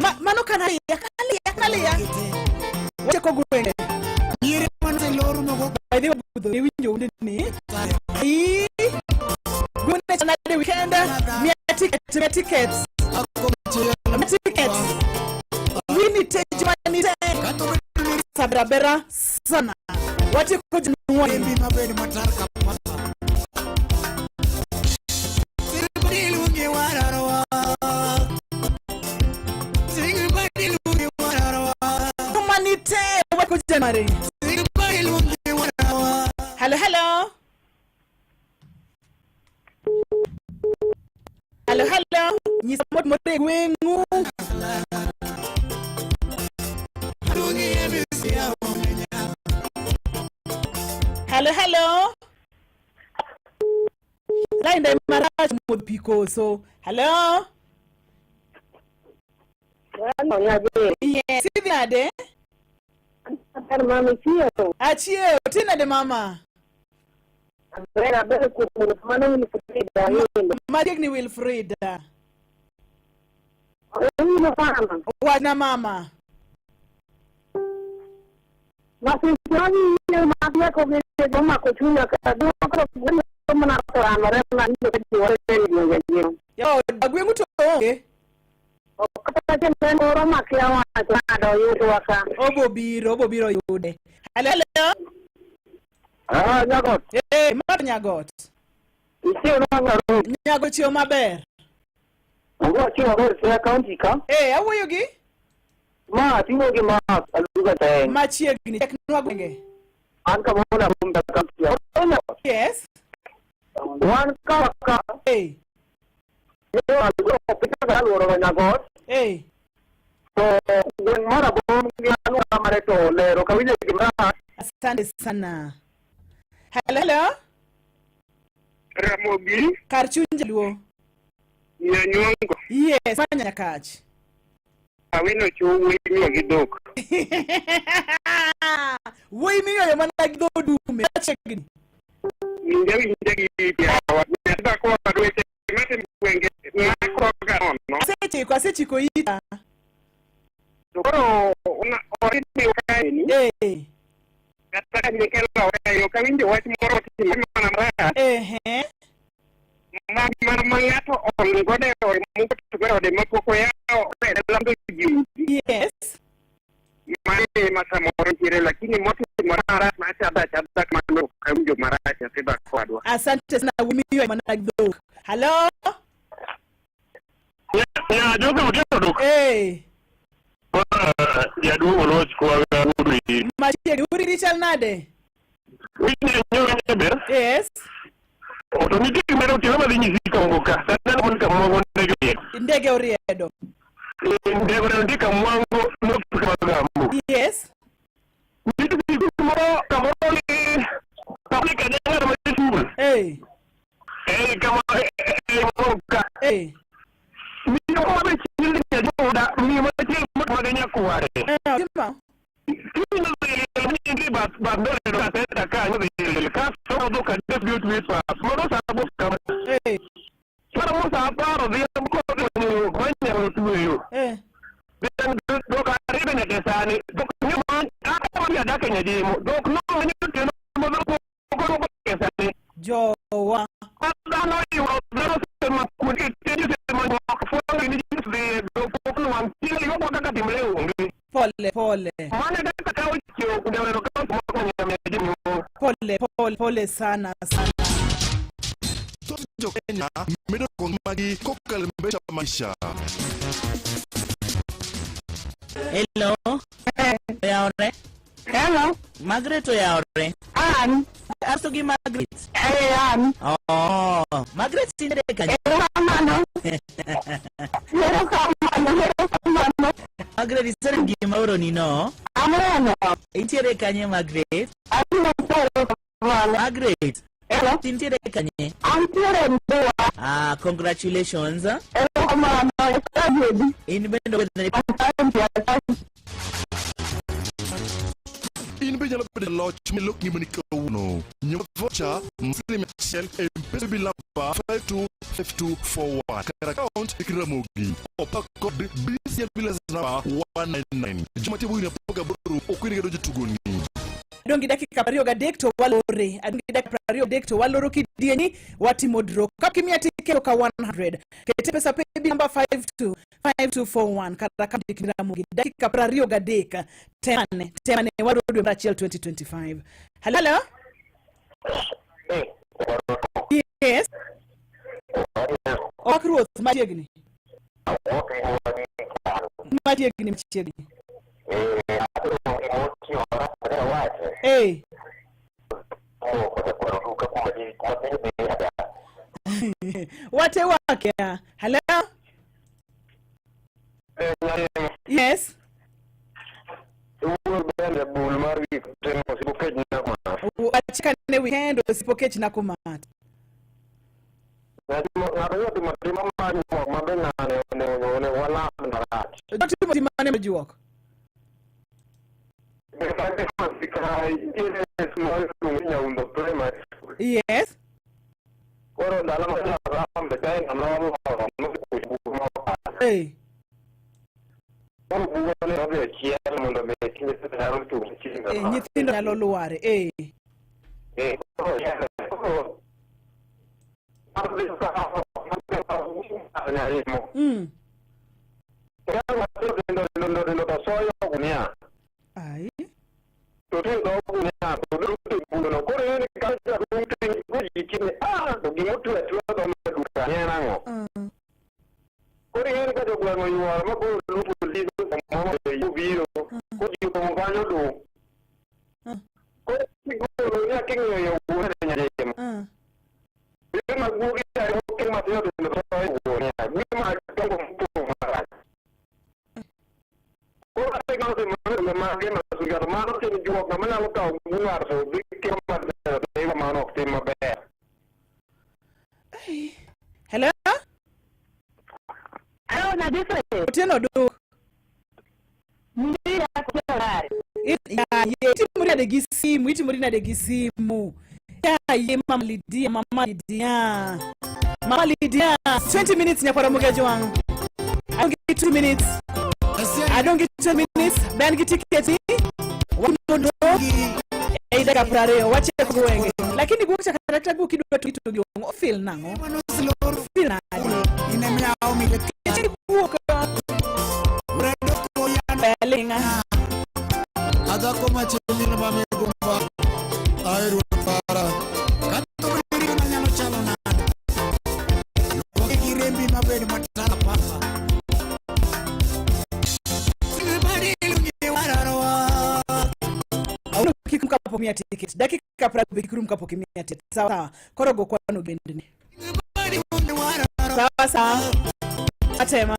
Ma, mano kanalia kanalia kanalia. Wachako gwenge. By the way, budho iwinjo wende ni. Ai. Gwenge chanade weekend. Mia ticket, mia tickets. Mia tickets. Winnie Tejmani Sabrabera sana. Watieko January. Embi mabed matar ka pamba. Siribadi wararwa. Siribadi wararwa. Humanite. Watieko January. Siribadi wararwa. Hello, hello. Hello, hello. Nyisa motimore e gweng'u. Dungi emisi ya omenya. Hello, hello. Line da marach modh pi koso. Hello. Yes, idhi nade? Ber mama ichiewo. Achiewo, ti nade mama? Aber aber kuom wuoth mano Wilfrida Awino. Machiegni Wilfrida. Awino mama. Wachna mama. Masiche mawinjo marieko gi omako chunya ka duoko gweno mana oramore ma nindo ka ji wore e gwenge gi. Yo, gweng'u to onge. Kata chieng' moro makia wacho nade oyudwa ka. Obo biro, obo biro yude. Hello, hello. Ah, Nyagot. Eh, mar Nyagot. Ichiewo nang'o? Nyago chiewo maber. Ango achiewo maber Siaya County ka. Eh, awuoyo gi? Ma ting'o gi ma Aluga Teng. Machiegni, cheknwa gwenge. An kamoro Arumba County. Yes. Wan ka ka. Eh. Aluoro Nyagot. Eh. To gweng' mar Abong gi alwora mare to ler ok awinjo gima Asante sana. Hello, hello. Ramogi. Kar chuny jaluo. Nyanyuongo. Yes, ma Nyakach. Awino chuo wuoyi miyo gi dhok. Wuoyi miywayo mana gi dho dume. Machiegni. Winja winja gi iti yawa. Nyathi dhako wadu weche matimo gwenge makoga nono. Asechiko, asechiko ita. To koro oridiwa kaeni. Eh. Kata ka nyikelo kae ok awinjo wach moro otimore mana marach. Ehe. Ma mana ma ng'ato olony godo e ode moko to e ode ma pok oyawo e lando ji. Yes. Mano ema samoro nitiere lakini motimore marach ma chadha achadha kamano ok awinjo marach nyathi dhako wadwa. Asante sana wuoyi miywayo mana gi dhok. Hello. Ya joka otieno dok. Eh. Jaduong' oloch kwa wuod Machiegni, uriri chal nade? Winjo nyoro ber. Yes. To nitie gimoro otieno madhi nyisi Kongo ka. Sana mon kamwango ndege oriedo. Ndege oriedo. Ndege oriedo nitie kamwango nofika Magambo. Yes. Nitie gimoro kamoro ni kamoro kanyang'ara ma skul. Eh. Eh kama eh ka. Eh. Miyo ma be chiel nyajoda miyo ma chiel ma gi nyakware. Eh, tima. Eh. Eh. Jowa. Pole pole. Pole pole pole sana sana. Thoth jo-Kenya medo kong magi kokalo e Mbesha Maisha. Hello. Oyawore. Hello. Margaret oyawore. An. Aso gi Margaret. Eh, an. Oh, Margaret tinde kanye? Erokamano. Erokamano, erokamano. Margaret isere gima oroni no. Aneno. Intiere kanye Margaret? Aneno erokamano. Margaret. Hello. Intiere kanye? Antiere Ndhiwa. Ah, congratulations. Erokamano. Asante. In bende ogwedhni. Asante, asante. In be inyalo bedo jaloch milok ngimani kawuono. Nyiew voucher mar siling mia achiel e M-Pesa bill number 525241 kar account ik Ramogi. Opak kod BCM Villas number 199. Joma timo higni 18 ok oyienegi donjo e tugoni. Adong' gi dakika 23 to walore. Adong' gi dakika 23 to waloro kidienyi watimo draw. Ka kimiya tikelo ka 100. Kete pesa paybill number 525241 kata ka ndik ni Ramogi. Dakika 23. Temane, temane wadwa dwe mar achiel 2025. Hello, hello. Yes. Ok ruoth machiegni. Machiegni machiegni. Eh. Wate wake. Hello. Yes. Achika ne weekend osipokech na kumata. Jotimo timane majuok. Yes. Hey. Eh, nyithindo nyalo lware. Eh. Ai. Hello? Otieno duk. Yaye, itimori nade gi simu, itimori nade gi simu. Yaye, Mama Lydia, Mama Lydia. Mama Lydia, 20 minutes nyakwara Mugejo wang'. I don't get 2 minutes. I don't get 2 minutes. Ben gi tiketi. Wamondo. Ei dakika 20 wacheko gwenge. Lakini guok cha kata guok idwa to ito gi ofil nang'o? Ofil nade? Nikech guok Belinga. Adhako machiegni ma migumba ahero para kata obedo ni nyalo chalo nade luoke gi rembi mabed matar papa Awuono kik rum kapok miya tiket. Dakika 20 kik rum kapok imiya tiket. Sawa sawa. Koro go kwano bendni. Sawa sawa. Atema.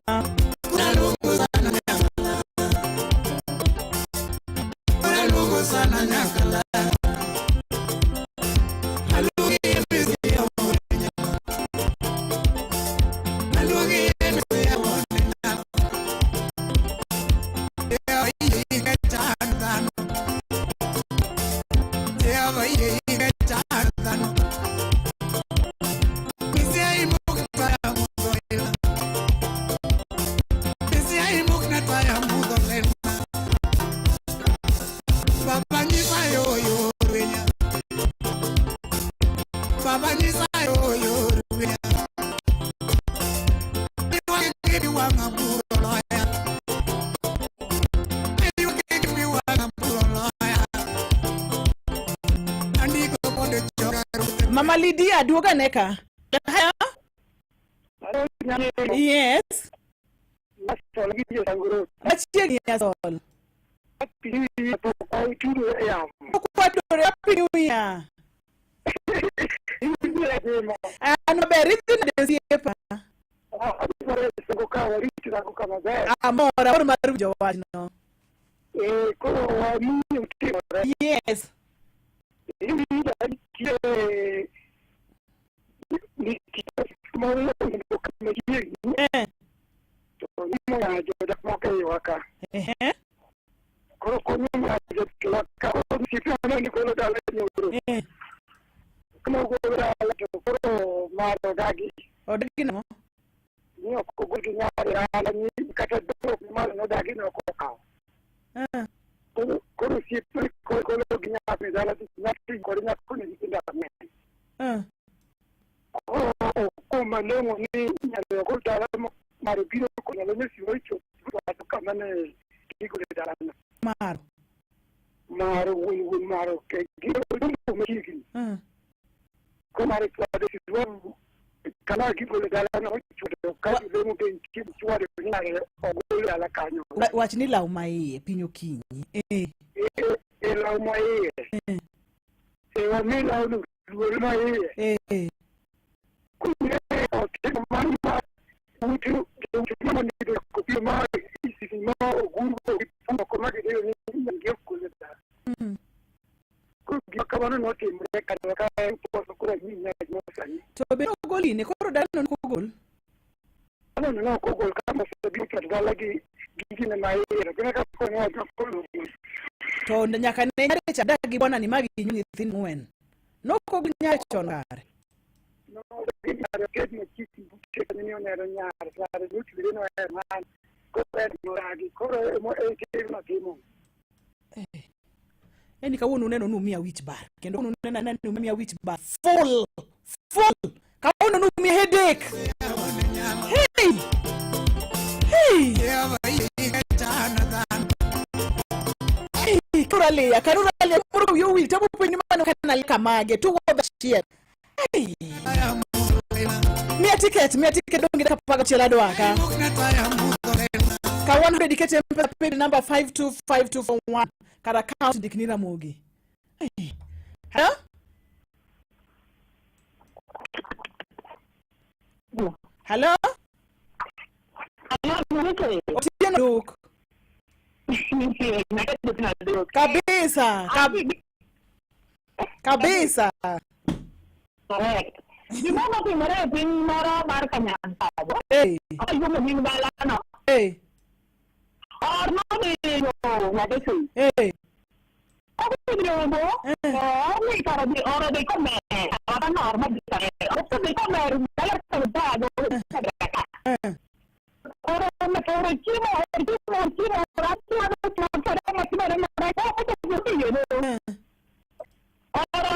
Mama Lydia, duoga ne ka. Yes. Machiegni asol. Okwadore happy new year. An maber idhi nade osiepa? Amor, amor mar winjo wachno. Yes. Eh. Ehe. Eh. Odagi nang'o? Ah. dala to nyathi kod nyako ni nyithindo ang'wen. Ah. Koro okoma long'o ni nyalo gol dala maro biro konyalo ne siwo ichopo wacho kama ne gigolo e dalano. Maro. Maro wuon wuon maro ke gigolo machiegni. Ah. Koro mare chwado siwo kama gigolo e dalano ochwado ka lemo be nitie chwado nyare ogol dala kanyo. Wach ni law ma iye piny okinyi. Eh. E law ma iye. E wami lawno luor ma iye. Eh. Kune otimo mano ma ute joute mama nido kopio ma isisi ma ogurgo gi oko ma gidhiyo ni nyangi ok gol e dala. Koro gima kamano notimore kata ka poso koro anyi nyaka sani. To be nogoline koro dalano nokogol. Dalano ne ok ogol ka mosebiro chwado dala gi gigine ma iye to kendo ka koro nowacho koro ogol. To nyaka ne nyare cha dak gi bwana ni ma ginyuol nyithindo ang'wen. Nokogol nyare chon kare. Nodagi nyare oket machiegni bute kanyo ni oneno nyare nyare notwere nohero mano. Koro en nodagi koro emo e tim notimo. Yani kawuono uneno ni umiya wich bar kendo kawuono uneno anena ni umiya wich bar full full kawuono ni umiya headache. Hey! Hey! Hey, koro aliya koro aliya moro wiyo wil tabo penjo ni mano kana ali kamage to wuodh achiel. Hey! Miya ticket dongi dakika apar gachiel adwaka. Ka 100 iket M-Pesa pay number 525241 kar account ndik ni Ramogi. Hey. Hello? Hello? Otieno Duk. Kabisa. Kabisa. Correct. Gima notimore e piny moro mar Kanyansago, Hey. iluongo nying dalano, Hey. or nodhiyo nyathi. Hey. Osedhi or ni kar odhi or odhi komer, kata nor madhi kare. Osedhi komer dala Kanyansago, Oro oro chiemo, oro chiemo, oro chiemo, oro chiemo, oro chiemo, timore marach. Osedhi no. Oro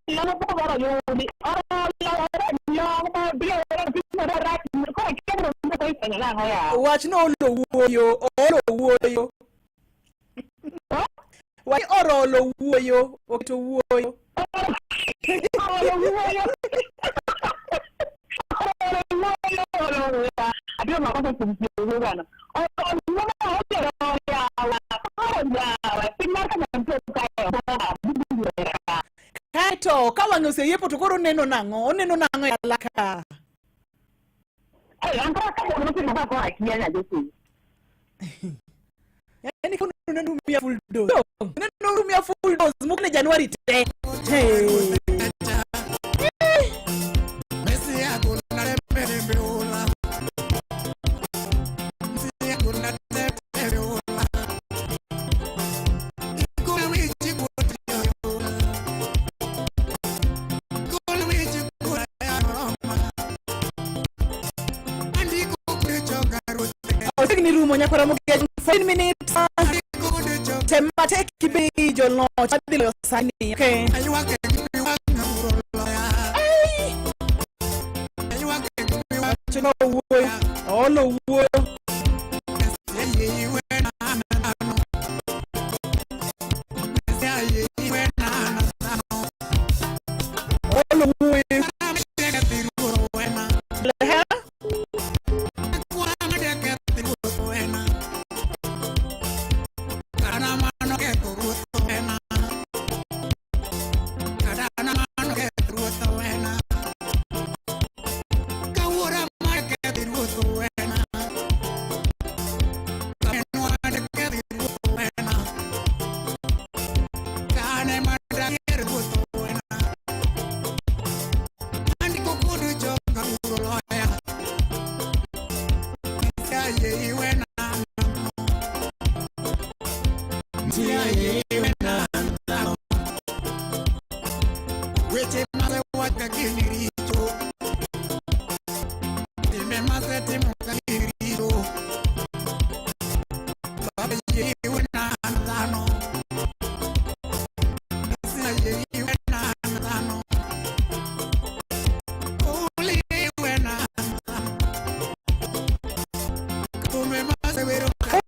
lamo pok oro yudi. Oro oro lamo biro oro timore marach. Koro chiemo no ko ifwenyo nang'o ya? Wach no olo wuoyo, olo wuoyo. Wach oro olo wuoyo, oketo wuoyo. Olo wuoyo. Olo wuoyo, olo wuoyo. Abiro mako kuom tiyo bwana. Olo wuoyo, olo yawa. Olo yawa. Piny mar Kanyansago kae, boga, bubuera. Kaeto ka wang'e oseyiepo to koro oneno nang'o? Oneno nang'o e dala ka? Eh, an koro ka mondo notimo kaka koro akia nyathi. Yaani kama uneno umia full dose. Uneno umia full dose mukne Januari te. Hey. Otegni rumo nyakwara Mugejo 14 minutes. Tem matek ibi joloch adhi loyo sani. Okay. Ai. Wacho wuoyo. Olo wuoyo. Olo wuoyo. Leha.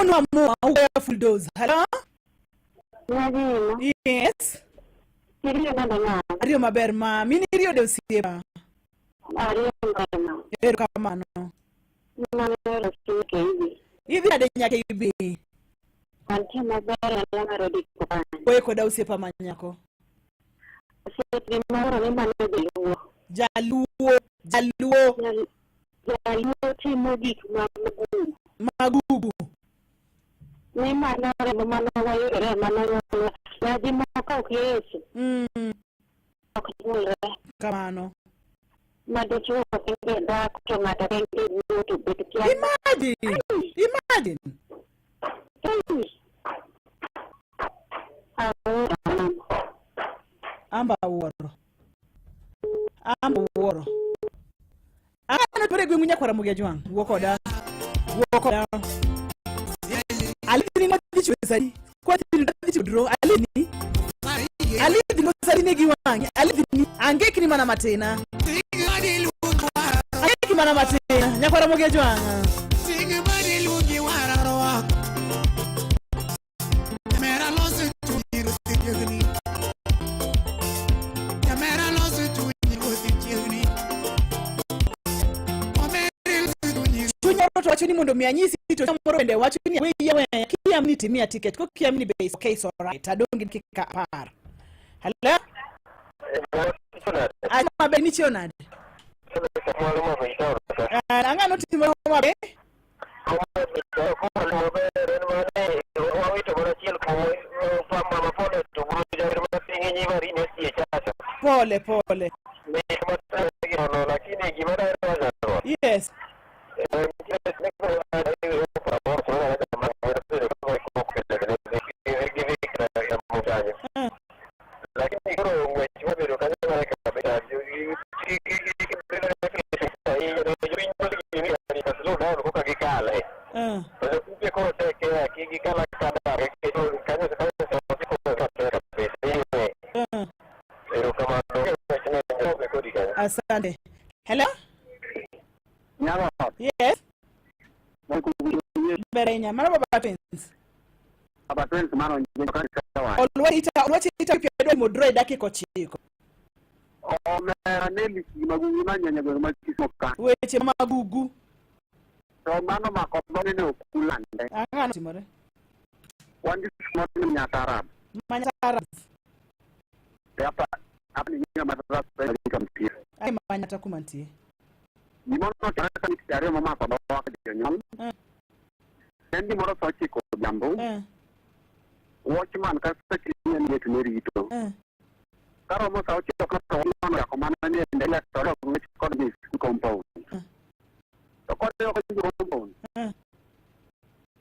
Onwa mua full dose. Hello? Yes. Ariyo maber ma. Min iriyo de osiepa. Erokamano. Idhi nade nyaka ibi? Antie maber alama rodi kwan. Oye koda osiepa ma nyako. Osiepni moro ni mano jaluo. Jaluo, jaluo. Jaluo timo gik ma magugu. Magugu. Ni mano remo mano wayudore mano nyuolwa. Nyadhi moko ok Yesu. Ok nyuolre. Kamano. Ma dichuo kende dhako to ng'ato kende wuo to bet kia. Imagine. Imagine. Amba wuoro. Amba wuoro. Ang'o tore gweng'u nyakwara Mugia Jwang'? Wuo koda. Wuo koda. Alidhi ni dhi chiwo sadi. Kwa dhi dhi chiwo dro. Alidhi ni. Alidhi ni sadi ne gi wang'i. Alidhi ni angekni mana matina. Angekni mana matina. Nyakwara Mugia Jwang'. Chuny moro to wacho ni mondo mi anyisi to chuny moro bende wacho ni weya weya kiamni timia ticket ko kiamni be is okay it's alright adong' gi dakika apar. Hello? Achieng' maber nichiew nade? Ah, Ang'o notimo maber? Pole pole. Yes. Asante. Hello? Yes. Ber ahinya. Mano Baba Twins. Baba Twins mano Olwach ita olwach ita pia dwa modro e dakika ochiko. Omera ne lich magugu manyanya gweng' ma Kisumo ka. Weche magugu. To mano mako dhone ne ok ulande. Ang'o notimore? Wan gi moro ni Nyatarab. Ma Nyatarab. Hapa hapa ni nyinga Matarab katika mpira. Ai ma Nyata kuma nitie. Gimoro notimore ka nitie ariyo momako dhowa ka jonyuol. En gimoro sa ochiko odhiambo. Watchman ka seche ni bet ne rito. Karomo sa ochiko to watchman ochako mana ni endelea to odok ng'wech kod dhi school compound. To kodhi oko dhi compound.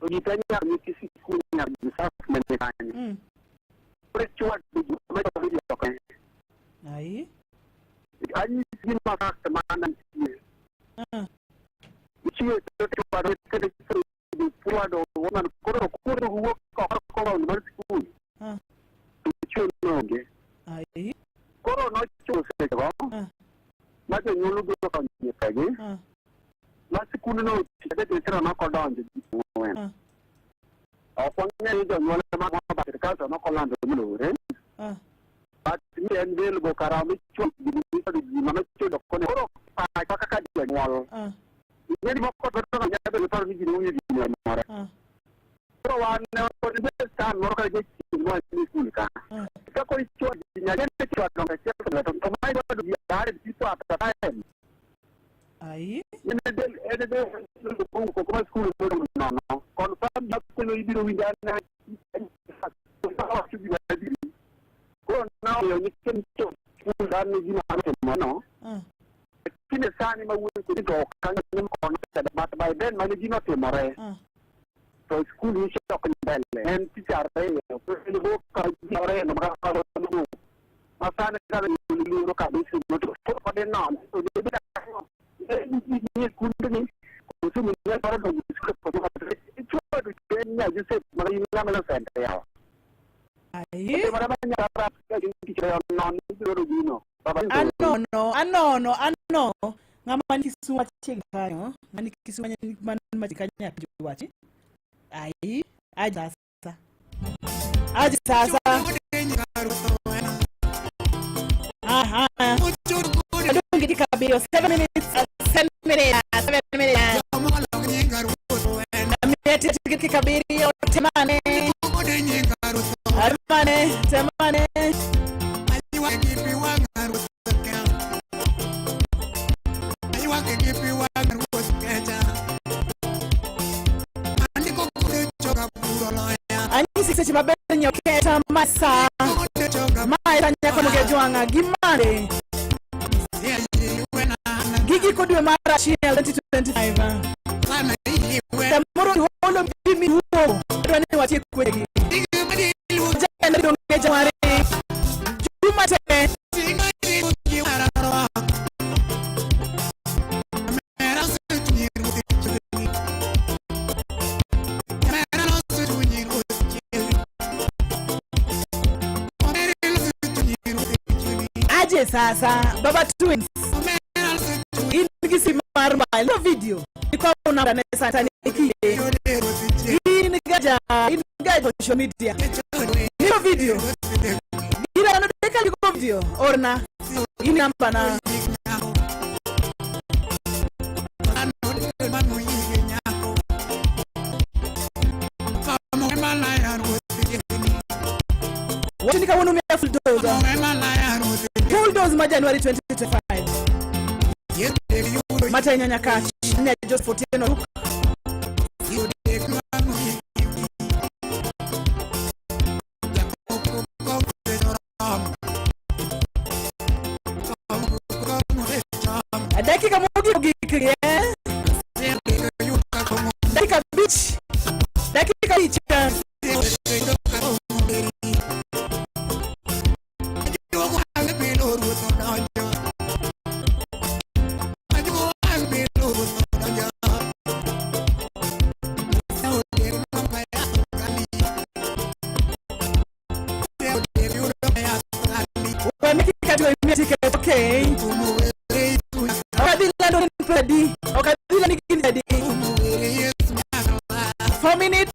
To ji te nyaka nyithi sikul nyaka ji staff mane kanyo. Koro ichwado ji ma ji oko. Ai. Anyisi gima fact mana nitie. Ichiwe to chwado kendo chwado woman koro koro wuok oko compound mar sikul. Ichiwe nonge. Ai. Koro nochuno sechego ma jonyuol obiro kawo nyithegi ma sikundno tich nyithindo nokodonjo ji ang'wen. Ok wang'eyo ni jonyuol mag ba sirkal to nokolando ni lore. But ni en available kara michulo ji michulo ji mano chulo kone. Koro pacha kaka janyuol. Ing'e ni moko to to nyalo bedo paro ni ji nowinjo gini omore. Koro wan ne wan gi stan moro ka jachieng' mwa ni skul ka. Ka koro ichwado ji nyaka ne chwado ng'ato achiel to to ma ichwado ji ariyo people at a time. Ai. En e del en e del koko ma skul modong' nono. Confirm ma kelo ibiro winjo an wacho gima adieri. Koro naomiyo nyithindo skul dhano gima notimono. Lakini sani ma wuoyo kodi to ok ang'eyo ni kono but by then mane gino otimore. To skul nyiso ok ni mbele. En tich ariyo. Kendo ka ji ariyo ma ma sani ka luoro kabisa to kode nono. To debed ni skundni koso ni nyalo donjo e skul koso ichwado nya Joseph ma in ng'ama nosende yawa. Ai. Otimore ma nyaka matin tich non ibiro gino. Baba Anono, anono, anono. Ng'ama ni Kisumu machiegni kanyo, ng'ama ni Kisumu man machiegni kanyo nyaka penjo wachi. Ai, aje sasa. Aje sasa. Aha. Adong' gi dakika abiriyo, 7 minutes, 7 minutes, 7 minutes. Miya dakika abiriyo, temane. Temane, temane. Anyisi seche maber nyoketa masa. Mae sa nyako noge jwang'a gi mane. Gigiko dwe mar achiel 2025. Samoro holo pi miwuogo. Adwa ni watiek wechegi. January donge January. Juma te. Aje sasa Baba Twins. In gi sim mar mobile no video. Ikawo namba ne sasa nikinde. In gaja, in gaja social media. Niko video. Gira no deka liko video. Orna. In namba na. Wacho ni kawuono miya full dose. Full dose ma January 2025. Mata inyanya kach. Ne Joseph Otieno Luke. Dakika mogik ogik eh? Dakika abich. Dakika abich. Wameki kati wa ticket, okay. Ok adhi lando ni padi. Ok adhi lando ni gin adi. 4 minutes.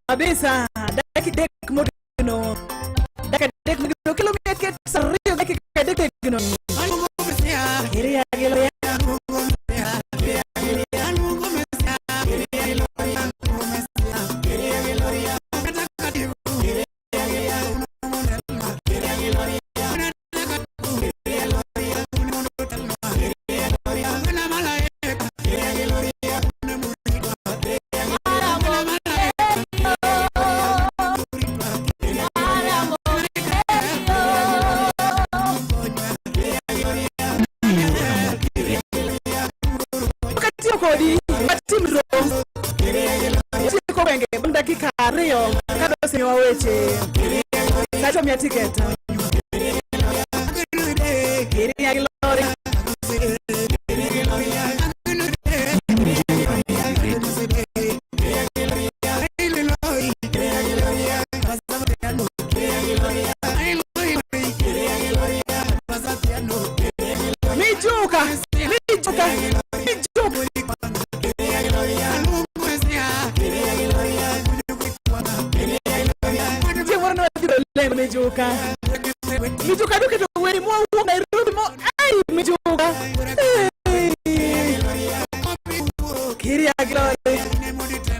Kabisa. Dakika adek mogeno. Dakika adek mogeno. Kelo miya ket ariyo dakika adek tegno. Iriya gi loya. miya tiket. Kiria gi lori. Mijuka, mijuka, mijuka. Chieng' moro ne wadhi lendo Mijuka. Mijuka noketo weri mwawuok Nairobi mo ai Mijuka. Hey. Kiria gi lori.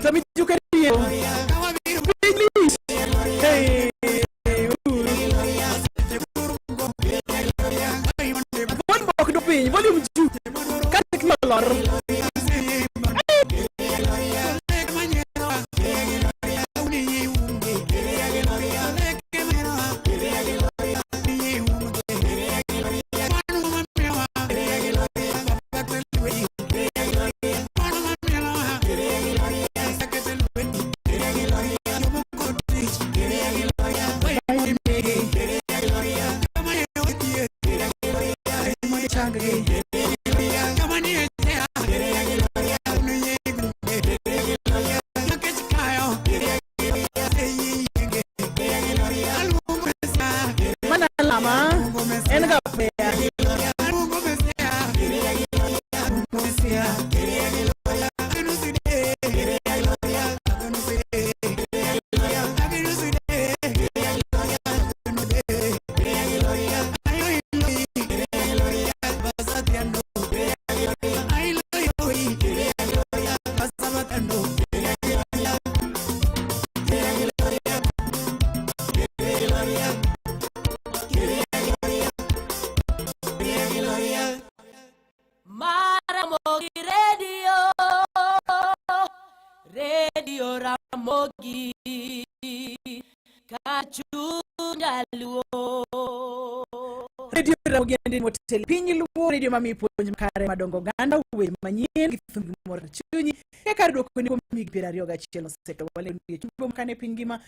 To Mijuka riembo. Piny lich. Hey. Volume ok dok piny, volume juu. Kata kiolor. Mana lama en ga prayer. Maramogi Radio, Radio Ramogi, Kachunda Luo. Radio Ramogi en motelo piny luo radio mamiyi puonj makare madongo oganda weche manyien gi thumbi moro chunyi e kar duoko ni kuom higni 21 osekalo wale e chumbe makane piny ngima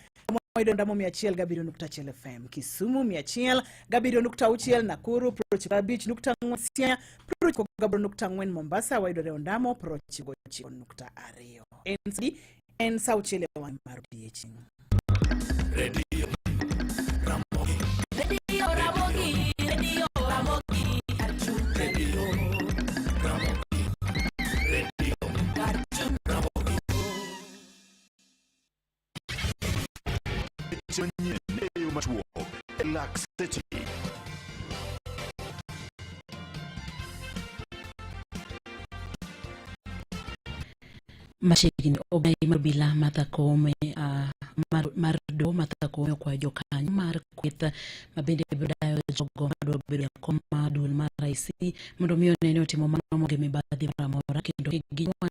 wayudo ndamo 107.1 FM Kisumu 107.6 Nakuru 95.4 Siaya 98.4 Mombasa wayudore Ondamo 99.2 en sa adi? En sa auchiel e wang' mar odiechieng' Radio Ramogi. Radio Ramogi, Radio Ramogi, Kachunda Luo. Kachunda Weche manyien e yo machuok e Lak Seche. Machiegni ogai mar obila Martha Koome mar, mar doho Martha Koome okwayo jokanyo mar kweth ma bende biro dayo jogo madwaro bedo jakom mar duol mar IC mondo mi one ni otimo mano maonge mibadhi moro amora kendo kik gichwany